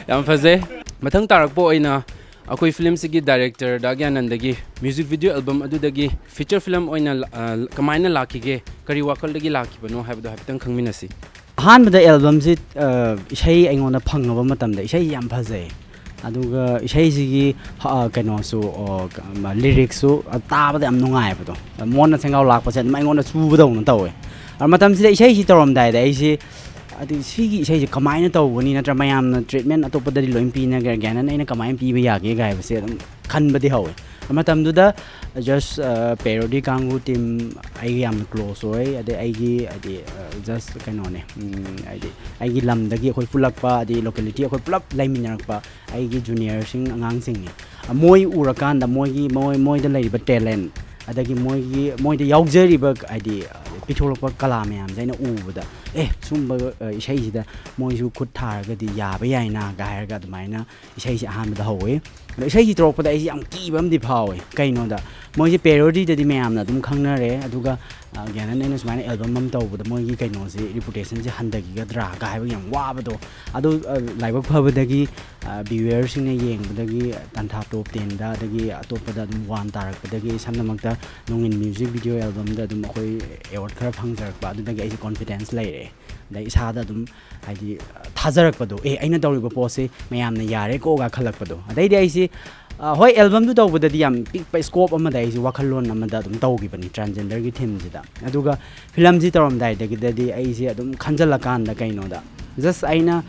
ꯌꯥꯝ ꯐꯖꯩ꯫ ꯃꯊꯪ ꯇꯥꯔꯛꯄ ꯑꯣꯏꯅ ꯑꯩꯈꯣꯏ ꯐꯤꯂꯝꯁꯤꯒꯤ ꯗꯥꯏꯔꯦꯛꯇꯔ ꯗꯥ ꯒ꯭ꯌꯥꯅꯟꯗꯒꯤ ꯃ꯭ꯌꯨꯖꯤꯛ ꯚꯤꯗꯤꯑꯣ ꯑꯦꯜꯕꯝ ꯑꯗꯨꯗꯒꯤ ꯐꯤꯆꯔ ꯐꯤꯂꯝ ꯑꯣꯏꯅ ꯂ- ꯑ, ꯀꯃꯥꯏꯅ ꯂꯥꯛꯈꯤꯒꯦ, ꯀꯔꯤ ꯋꯥꯈꯜꯗꯒꯤ ꯂꯥꯛꯈꯤꯕꯅꯣ ꯍꯥꯏꯕꯗꯣ ꯍꯥꯏꯐꯦꯠꯇꯪ ꯈꯪꯃꯤꯟꯅꯁꯤ꯫ ꯑꯍꯥꯟꯕꯗ ꯑꯦꯜꯕꯝꯁꯤ ꯏꯁꯩ ꯑꯩꯉꯣꯟꯗ ꯐꯪꯉꯕ ꯃꯇꯝꯗ ꯏꯁꯩꯁꯤ ꯌꯥꯝ ꯐꯖꯩ꯫ ꯑꯗꯨꯒ ꯏꯁꯩꯁꯤꯒꯤ ꯀꯩꯅꯣꯁꯨ, ꯂꯤꯔꯤꯛꯁꯨ ꯇꯥꯕꯗ ꯌꯥꯝ ꯅꯨꯡꯉꯥꯏꯕꯗꯣ, ꯃꯣꯟꯅ ꯁꯦꯡꯒꯥꯎ ꯂꯥꯛꯄꯁꯦ ꯑꯗꯨꯝ ꯑꯩꯉꯣꯟꯗ ꯆꯨꯕꯗꯧꯅ ꯇꯧꯋꯦ꯫ ꯑꯗꯨ ꯃꯇꯝꯁꯤꯗ ꯏꯁꯩꯁꯤ ꯇꯧꯔꯝꯗꯥꯏꯗ ꯑꯩꯁꯤ, ꯑꯗꯨ ꯁꯤꯒꯤ ꯏꯁꯩꯁꯦ ꯀꯃꯥꯏꯅ ꯇꯧꯒꯅꯤ, ꯅꯠꯇ꯭ꯔ ꯃꯌꯥꯝꯅ ꯇ꯭ꯔꯤꯠꯃꯦꯟ ꯑꯇꯣꯞꯄꯗꯗꯤ ꯂꯣꯏ ꯄꯤꯅꯈ꯭ꯔꯦ, ꯒ꯭ꯌꯥꯅꯟ ꯑꯩꯅ ꯀꯃꯥꯏꯅ ꯄꯤꯕ ꯌꯥꯒꯦ ꯍꯥꯏꯕꯁꯦ ꯑꯗꯨꯝ ꯈꯟꯕꯗꯤ ꯍꯧꯋꯦ꯫ ꯃꯇꯝꯗꯨꯗ ꯖꯁ ꯄꯦꯔꯣꯗꯤ ꯀꯥꯡꯕꯨ ꯇꯤꯝ ꯑꯩꯒ ꯌꯥꯝꯅ ꯀ꯭ꯂꯣꯁ ꯑꯣꯏ꯫ ꯑꯗꯩ ꯑꯩꯒꯤ ꯍꯥꯏꯗꯤ, ꯖꯁ ꯀꯩꯅꯣꯅꯦ, ꯎꯝ, ꯍꯥꯏꯗꯤ ꯑꯩꯒꯤ ꯂꯝꯗꯒꯤ ꯑꯩꯈꯣꯏ ꯄꯨꯜꯂꯛꯄ, ꯑꯗꯩ ꯂꯣꯀꯦꯂꯤꯇꯤ ꯑꯩꯈꯣꯏ ꯄꯨꯂꯞ ꯂꯩꯃꯤꯟꯅꯔꯛꯄ ꯑꯩꯒꯤ ꯖꯨꯅꯤꯌꯔꯁꯤꯡ, ꯑꯉꯥꯡꯁꯤꯡꯅꯤ꯫ ꯃꯣꯏ ꯎꯔꯀꯥꯟꯗ ꯃꯣꯏꯒꯤ, ꯃꯣꯏ, ꯃꯣꯏꯗ ꯂꯩꯔꯤꯕ ꯇꯦꯂꯦꯟ, ꯑꯗꯒꯤ ꯃꯣꯏꯒꯤ, ꯃꯣꯏꯗ ꯌꯥꯎꯖꯔꯤꯕ ꯍꯥꯏꯗꯤ ꯄꯤꯊꯣꯔꯛꯄ ꯀꯂꯥ ꯃꯌꯥꯝꯁꯦ ꯑꯩꯅ ꯎꯕꯗ, ꯑꯦ, ꯁꯨꯝꯕ ꯏꯁꯩꯁꯤꯗ ꯃꯣꯏꯁꯨ ꯈꯨꯠ ꯊꯥꯔꯒꯗꯤ ꯌꯥꯕ ꯌꯥꯏꯅꯒ ꯍꯥꯏꯔꯒ ꯑꯗꯨꯃꯥꯏꯅ ꯏꯁꯩꯁꯦ ꯑꯍꯥꯟꯕꯗ ꯍꯧꯋꯤ꯫ ꯑꯗꯣ ꯏꯁꯩꯁꯤ ꯇꯧꯔꯛꯄꯗ ꯑꯩꯁꯦ ꯌꯥꯝ ꯀꯤꯕ ꯑꯃꯗꯤ ꯐꯥꯎꯋꯦ꯫ ꯀꯩꯅꯣꯗ, ꯃꯣꯏꯁꯦ ꯄꯦꯔꯣꯗꯤꯗꯗꯤ ꯃꯌꯥꯝꯅ ꯑꯗꯨꯝ ꯈꯪꯅꯔꯦ, ꯑꯗꯨꯒ ꯒ꯭ꯌꯥꯅꯟ ꯑꯩꯅ ꯁꯨꯃꯥꯏꯅ ꯑꯦꯜꯕꯝ ꯑꯃ ꯇꯧꯕꯗ ꯃꯣꯏꯒꯤ ꯀꯩꯅꯣꯁꯦ, ꯔꯤꯄꯨꯇꯦꯁꯟꯁꯦ ꯍꯟꯊꯈꯤꯒꯗ꯭ꯔꯥ ꯀꯥꯏ ꯍꯥꯏꯕꯒꯤ ꯌꯥꯝ ꯋꯥꯕꯗꯣ꯫ ꯑꯗꯨ ꯂꯥꯏꯕꯛ ꯐꯕꯗꯒꯤ ꯚ꯭ꯌꯨꯋꯔꯁꯤꯡꯅ ꯌꯦꯡꯕꯗꯒꯤ ꯇꯥꯟꯊꯥ ꯇꯣꯞ ꯇꯦꯟꯗ, ꯑꯗꯒꯤ ꯑꯇꯣꯞꯄꯗ ꯑꯗꯨꯝ ꯋꯥꯟ ꯇꯥꯔꯛꯄꯗꯒꯤ, ꯁꯝꯅꯃꯛꯇ ꯅꯣꯡꯏꯟ ꯃ꯭ꯌꯨꯖꯤꯛ ꯚꯤꯗꯤꯑꯣ ꯑꯦꯜꯕꯝꯗ ꯑꯗꯨꯝ ꯑꯩꯈꯣꯏ ꯑꯦꯋꯥꯔꯗ ꯈꯔ ꯐꯪꯖꯔꯛꯄ, ꯑꯗꯨꯗꯒꯤ ꯑꯩꯁꯦ ꯀꯣꯟꯐꯤꯗꯦꯟꯁ ꯂꯩꯔꯛꯑꯦ꯫ ꯑꯗꯩ ꯏꯁꯥꯗ ꯑꯗꯨꯝ ꯍꯥꯏꯗꯤ ꯊꯥꯖꯔꯛꯄꯗꯣ, ꯑꯦ, ꯑꯩꯅ ꯇꯧꯔꯤꯕ ꯄꯣꯠꯁꯤ ꯃꯌꯥꯝꯅ ꯌꯥꯔꯦꯀꯣꯒ ꯈꯜꯂꯛꯄꯗꯣ꯫ ꯑꯗꯩꯗꯤ ꯑꯩꯁꯤ, ꯍꯣꯏ, ꯑꯦꯜꯕꯝꯗꯨ ꯇꯧꯕꯗꯗꯤ ꯌꯥꯝ ꯄꯤꯛꯄ ꯁ꯭ꯀꯣꯞ ꯑꯃꯗ ꯑꯩꯁꯤ ꯋꯥꯈꯜꯂꯣꯟ ꯑꯃꯗ ꯑꯗꯨꯝ ꯇꯧꯈꯤꯕꯅꯤ, ꯇ꯭ꯔꯥꯟꯖꯦꯟꯗꯔꯒꯤ ꯊꯤꯝꯁꯤꯗ꯫ ꯑꯗꯨꯒ ꯐꯤꯂꯝꯁꯤ ꯇꯧꯔꯝꯗꯥꯏꯗꯒꯤꯗꯗꯤ ꯑꯩꯁꯦ ꯑꯗꯨꯝ ꯈꯟꯖꯜꯂꯀꯥꯟꯗ, ꯀꯩꯅꯣꯗ, ꯖꯁ ꯑꯩꯅ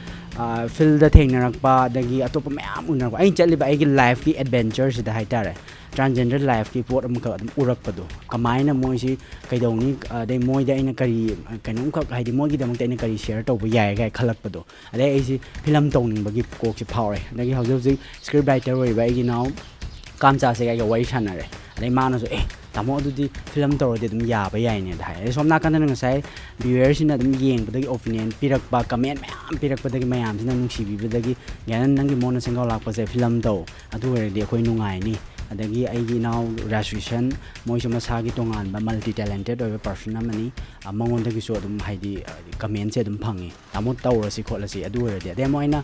ꯐꯤꯜꯗ ꯊꯦꯡꯅꯔꯛꯄ, ꯑꯗꯒꯤ ꯑꯇꯣꯞꯄ ꯃꯌꯥꯝ ꯎꯅꯔꯛꯄ, ꯑꯩꯅ ꯆꯠꯂꯤꯕ ꯑꯩꯒꯤ ꯂꯥꯏꯐꯀꯤ ꯑꯦꯗꯚꯦꯟꯆꯔꯁꯤꯗ ꯍꯥꯏꯇꯥꯔꯦ, ꯇ꯭ꯔꯥꯟꯖꯦꯟꯗꯔ ꯂꯥꯏꯐꯀꯤ ꯄꯣꯠ ꯑꯃꯈꯛ ꯑꯗꯨꯝ ꯎꯔꯛꯄꯗꯣ, ꯀꯃꯥꯏꯅ ꯃꯣꯏꯁꯤ ꯀꯩꯗꯧꯅꯤ, ꯑꯗꯩ ꯃꯣꯏꯗ ꯑꯩꯅ ꯀꯔꯤ, ꯀꯩꯅꯣꯝꯈꯛ, ꯍꯥꯏꯗꯤ ꯃꯣꯏꯒꯤꯗꯃꯛꯇ ꯑꯩꯅ ꯀꯔꯤ ꯁꯤꯌꯔ ꯇꯧꯕ ꯌꯥꯏ ꯀꯥꯏ ꯈꯜꯂꯛꯄꯗꯣ꯫ ꯑꯗꯩ ꯑꯩꯁꯤ ꯐꯤꯂꯝ ꯇꯧꯅꯤꯡꯕꯒꯤ ꯀꯣꯛꯁꯤ ꯐꯥꯎꯔꯦ꯫ ꯑꯗꯒꯤ ꯍꯧꯖꯤꯛ ꯍꯧꯖꯤꯛ ꯁ꯭ꯀ꯭ꯔꯤꯞ ꯔꯥꯏꯇꯔ ꯑꯣꯏꯔꯤꯕ ꯑꯩꯒꯤ ꯏꯅꯥꯎ ꯀꯥꯝꯆꯥꯁꯦ ꯑꯩꯒ ꯋꯥꯔꯤ ꯁꯥꯟꯅꯔꯦ꯫ ꯑꯗꯩ ꯃꯥꯅꯁꯨ, "ꯑꯦ, ꯇꯥꯃꯣ, ꯑꯗꯨꯗꯤ ꯐꯤꯂꯝ ꯇꯧꯔꯗꯤ ꯑꯗꯨꯝ ꯌꯥꯕ ꯌꯥꯏꯅꯦ" ꯑꯗ ꯍꯥꯏ꯫ ꯑꯗꯩ ꯁꯣꯝ ꯅꯥꯀꯟꯗꯅ ꯉꯁꯥꯏ ꯚ꯭ꯌꯨꯋꯔꯁꯤꯅ ꯑꯗꯨꯝ ꯌꯦꯡꯕꯗꯒꯤ ꯑꯣꯄꯤꯅꯤꯌꯟ ꯄꯤꯔꯛꯄ, ꯀꯃꯦꯟ ꯃꯌꯥꯝ ꯄꯤꯔꯛꯄꯗꯒꯤ, ꯃꯌꯥꯝꯁꯤꯅ ꯅꯨꯡꯁꯤꯕꯤꯕꯗꯒꯤ, "ꯒ꯭ꯌꯥꯅꯟ, ꯅꯪꯒꯤ ꯃꯣꯟꯅ ꯁꯦꯡꯒꯥꯎ ꯂꯥꯛꯄꯁꯦ ꯐꯤꯂꯝ ꯇꯧ, ꯑꯗꯨ ꯑꯣꯏꯔꯗꯤ ꯑꯩꯈꯣꯏ ꯅꯨꯡꯉꯥꯏꯅꯤ" ꯑꯗꯒꯤ ꯑꯩꯒꯤ ꯏꯅꯥꯎ ꯔꯥꯖꯀ꯭ꯔꯤꯁꯟ, ꯃꯣꯏꯁꯨ ꯃꯁꯥꯒꯤ ꯇꯣꯉꯥꯟꯕ multi talented ꯑꯣꯏꯕ person ꯑꯃꯅꯤ꯫ ꯑ, ꯃꯉꯣꯟꯗꯒꯤꯁꯨ ꯑꯗꯨꯝ ꯍꯥꯏꯗꯤ, ꯑ, commentꯁꯦ ꯑꯗꯨꯝ ꯐꯪꯉꯤ, "ꯇꯥꯃꯣ, ꯇꯧꯔꯁꯤ ꯈꯣꯠꯂꯁꯤ ꯑꯗꯨ ꯑꯣꯏꯔꯗꯤ"꯫ ꯑꯗꯩ ꯑꯃꯨꯛ ꯑꯩꯅ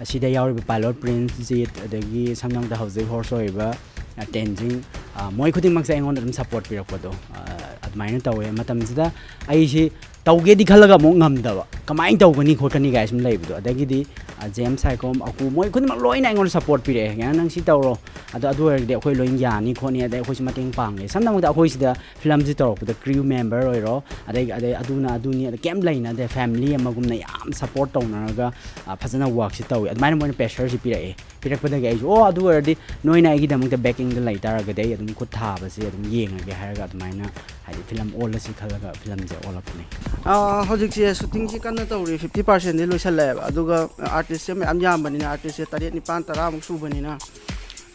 ꯑꯁꯤꯗ ꯌꯥꯎꯔꯤꯕ pilot prince ꯖꯤꯠ, ꯑꯗꯒꯤ ꯁꯝ ꯁꯝꯅ ꯍꯧꯖꯤꯛ host ꯑꯣꯏꯔꯤꯕ, ꯑ, ꯇꯦꯟꯖꯤꯡ, ꯑ, ꯃꯣꯏ ꯈꯨꯗꯤꯡꯃꯛꯁꯦ ꯑꯩꯉꯣꯟꯗ ꯑꯗꯨꯝ support ꯄꯤꯔꯛꯄꯗꯣ, ꯑ, ꯑꯗꯨꯃꯥꯏꯅ ꯇꯧꯋꯦ꯫ ꯃꯇꯝꯁꯤꯗ ꯑꯩꯁꯤ ꯇꯧꯒꯦꯗꯤ ꯈꯜꯂꯒ ꯑꯃꯨꯛ ꯉꯝꯗꯕ, ꯀꯃꯥꯏꯅ ꯇꯧꯒꯅꯤ ꯈꯣꯠꯀꯅꯤ ꯀꯥꯏ ꯁꯨꯝ ꯂꯩꯕꯗꯣ꯫ ꯑꯗꯒꯤꯗꯤ, ꯑ, ꯖꯦꯝꯁ ꯁꯥꯏꯈꯣꯝ, ꯑꯀꯨ, ꯃꯣꯏ ꯈꯨꯗꯤꯡꯃꯛ ꯂꯣꯏꯅ ꯑꯩꯉꯣꯟꯗ support ꯄꯤꯔꯛꯑꯦ, "ꯀꯩꯅꯣ, ꯅꯪ ꯁꯤ ꯇꯧꯔꯣ, ꯑꯗꯣ ꯑꯗꯨ ꯑꯣꯏꯔꯒꯗꯤ ꯑꯩꯈꯣꯏ ꯂꯣꯏ ꯌꯥꯅꯤ ꯈꯣꯠꯅꯤ, ꯑꯗꯩ ꯑꯩꯈꯣꯏꯁꯨ ꯃꯇꯦꯡ ꯄꯥꯡꯒꯦ"꯫ ꯁꯝꯅ ꯍꯥꯏꯔꯕꯗ ꯑꯩꯈꯣꯏ ꯁꯤꯗ filmꯁꯤ ꯇꯧꯔꯛꯄꯗ crew member ꯑꯣꯏꯔꯣ, ꯑꯗꯩ, ꯑꯗꯩ ꯑꯗꯨꯅ ꯑꯗꯨꯅꯤ, ꯑꯗ ꯀꯩꯝ ꯂꯩꯅꯗꯦ, family ꯑꯃꯒꯨꯝꯅ ꯌꯥꯝ support ꯇꯧꯅꯔꯒ, ꯑ, ꯐꯖꯅ workꯁꯤ ꯇꯧꯋꯤ꯫ ꯑꯗꯨꯃꯥꯏꯅ ꯃꯣꯏꯅ pressureꯁꯤ ꯄꯤꯔꯛꯑꯦ꯫ ꯄꯤꯔꯛꯄꯗꯒꯤ ꯑꯩꯁꯨ, "ꯑꯣ, ꯑꯗꯨ ꯑꯣꯏꯔꯗꯤ ꯅꯣꯏꯅ ꯑꯩꯒꯤꯗꯃꯛꯇ backingꯗ ꯂꯩ ꯇꯥꯔꯒꯗꯤ ꯑꯩ ꯑꯗꯨꯝ ꯈꯨꯠ ꯊꯥꯕꯁꯦ ꯑꯗꯨꯝ ꯌꯦꯡꯉꯒꯦ" ꯍꯥꯏꯔꯒ ꯑꯗꯨꯃꯥꯏꯅ ꯍꯥꯏꯗꯤ film ꯑꯣꯜꯂꯁꯤ ꯈꯜꯂꯒ filmꯁꯦ ꯑꯣꯜꯂꯛꯄꯅꯤ꯫ ꯑꯥ, ꯍꯧꯖꯤꯛꯁꯦ shootingꯁꯤ ꯀꯟꯅ ꯇꯧꯔꯤ, fifty percentꯗꯤ ꯂꯣꯏꯁꯜꯂꯛꯑꯦꯕ꯫ ꯑꯗꯨꯒ artistꯁꯦ ꯃꯌꯥꯝ ꯌꯥꯝꯕꯅꯤꯅ, artistꯁꯦ ꯇꯔꯦꯠ, ꯅꯤꯄꯥꯟ, ꯇꯔꯥꯃꯨꯛ ꯁꯨꯕꯅꯤꯅ,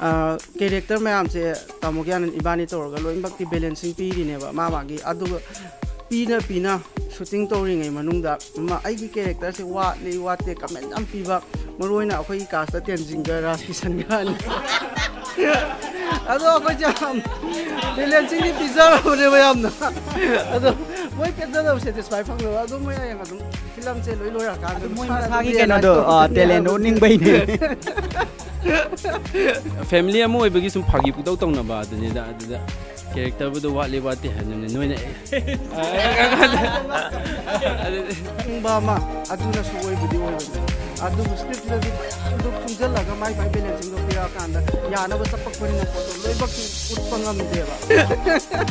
ꯑꯥ, character ꯃꯌꯥꯝꯁꯦ ꯇꯥꯃꯣ ꯒ꯭ꯌꯥꯅꯟ ꯏꯕꯥꯅꯤ ꯇꯧꯔꯒ ꯂꯣꯏꯅꯃꯛꯇꯤ balancing ꯄꯤꯔꯤꯅꯦꯕ꯫ ꯃꯥ ꯃꯥꯒꯤ ꯑꯗꯨꯒ ꯄꯤꯅ ꯄꯤꯅ shooting ꯇꯧꯔꯤꯉꯩ ꯃꯅꯨꯡꯗ ꯃꯥ ꯑꯩꯒꯤ characterꯁꯦ ꯋꯥꯠꯂꯤ ꯋꯥꯠꯇꯦ comment ꯌꯥꯝ ꯄꯤꯕ, ꯃꯔꯨꯑꯣꯏꯅ ꯑꯩꯈꯣꯏꯒꯤ castꯇ ꯇꯦꯟꯖꯤꯡꯒ ꯔꯥꯖꯀꯤꯁꯟꯒ ꯑꯅꯤ꯫ ꯑꯗꯣ ꯑꯩꯈꯣꯏꯁꯦ ꯌꯥꯝ balancingꯗꯤ ꯄꯤꯖꯔꯕꯅꯦꯕ ꯌꯥꯝꯅ꯫ ꯑꯗꯣ ꯃꯣꯏ ꯄꯦꯟꯖꯗꯕ, satisfy ꯐꯪꯗꯕ꯫ ꯑꯗꯣ ꯃꯣꯏ ꯍꯌꯦꯡ ꯑꯗꯨꯝ filmꯁꯦ ꯂꯣꯏ ꯂꯣꯏꯔꯀꯥꯟꯗ ꯑꯗꯨ ꯃꯣꯏ ꯃꯁꯥꯅ ꯃꯁꯥꯒꯤ ꯑꯗꯨꯝ ꯀꯩꯅꯣꯗꯣ, realize ꯑ, ꯇꯧꯔꯛꯀꯅꯤ꯫ Talent ꯎꯠꯅꯤꯡꯕꯩꯅꯦ꯫ Family ꯑꯃ ꯑꯣꯏꯕꯒꯤ ꯁꯨꯝ ꯐꯥꯒꯤ ꯄꯨꯇꯧ ꯇꯧꯅꯕ ꯑꯗꯨꯅꯤꯗ꯫ ꯑꯗꯨꯗ characterꯕꯨꯗꯣ ꯋꯥꯠꯂꯤ ꯋꯥꯠꯇꯦ ꯍꯥꯏꯗꯨꯅ ꯅꯣꯏꯅ, ꯑꯗꯨꯗꯤ ꯈꯪꯕ ꯑꯃ ꯑꯗꯨꯅꯁꯨ ꯑꯣꯏꯕꯨꯗꯤ ꯑꯣꯏꯕꯅꯤ꯫ ꯑꯗꯨꯕꯨ scriptꯁꯤꯗꯗꯤ ꯃꯌꯥꯝꯗꯣ ꯄꯨꯟꯁꯤꯜꯂꯒ ꯃꯥꯏ ꯃꯥꯏ balancingꯗꯣ ꯄꯤꯔꯛꯑꯀꯥꯟꯗ ꯌꯥꯅꯕ ꯆꯞꯄꯛꯄꯅꯤꯅ ꯄꯣꯠꯇꯣ ꯂꯣꯏꯅꯃꯛꯇꯤ ꯎꯠꯄ ꯉꯝꯗꯦꯕ꯫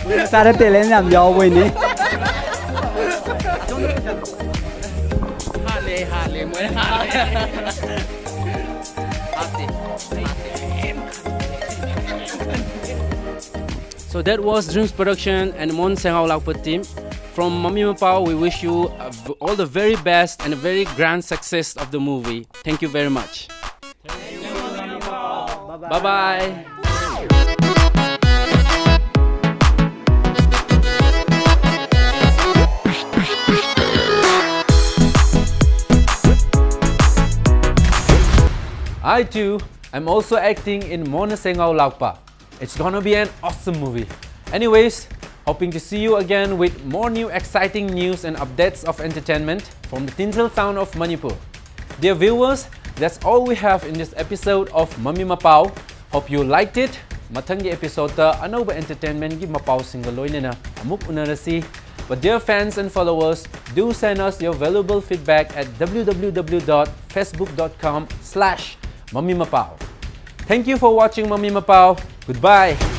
ꯃꯁꯥꯗ talent ꯌꯥꯝ ꯌꯥꯎꯕꯩꯅꯤ꯫ ꯍꯥꯠꯂꯦ, ꯍꯥꯠꯂꯦ, ꯃꯣꯏ ꯍꯥꯠꯂꯦ꯫ ꯍꯥꯠꯇꯦ, ꯍꯥꯠꯇꯦ꯫ So that was Dreams Production and Mon Sengao Lakpa team. From Mami Mapao, we wish you, uh, v-, all the very best and a very grand success of the movie. Thank you very much. Bye bye. I too am also acting in Mon Sengao Lakpa. It's gonna be an awesome movie. Anyways, hoping to see you again with more new exciting news and updates of entertainment from the Tinzel town of Manipur. Dear viewers, that's all we have in this episode of Mami Mapao. Hope you liked it. ꯃꯊꯪꯒꯤ episode ꯇ ꯑꯅꯧꯕ entertainment ꯀꯤ ꯃꯄꯥꯎꯁꯤꯡꯒ ꯂꯣꯏꯅꯅ ꯑꯃꯨꯛ ꯎꯅꯔꯁꯤ. But dear fans and followers, do send us your valuable feedback at w w w dot facebook dot com slash mami mapao. Thank you for watching Mami Mapao. Goodbye.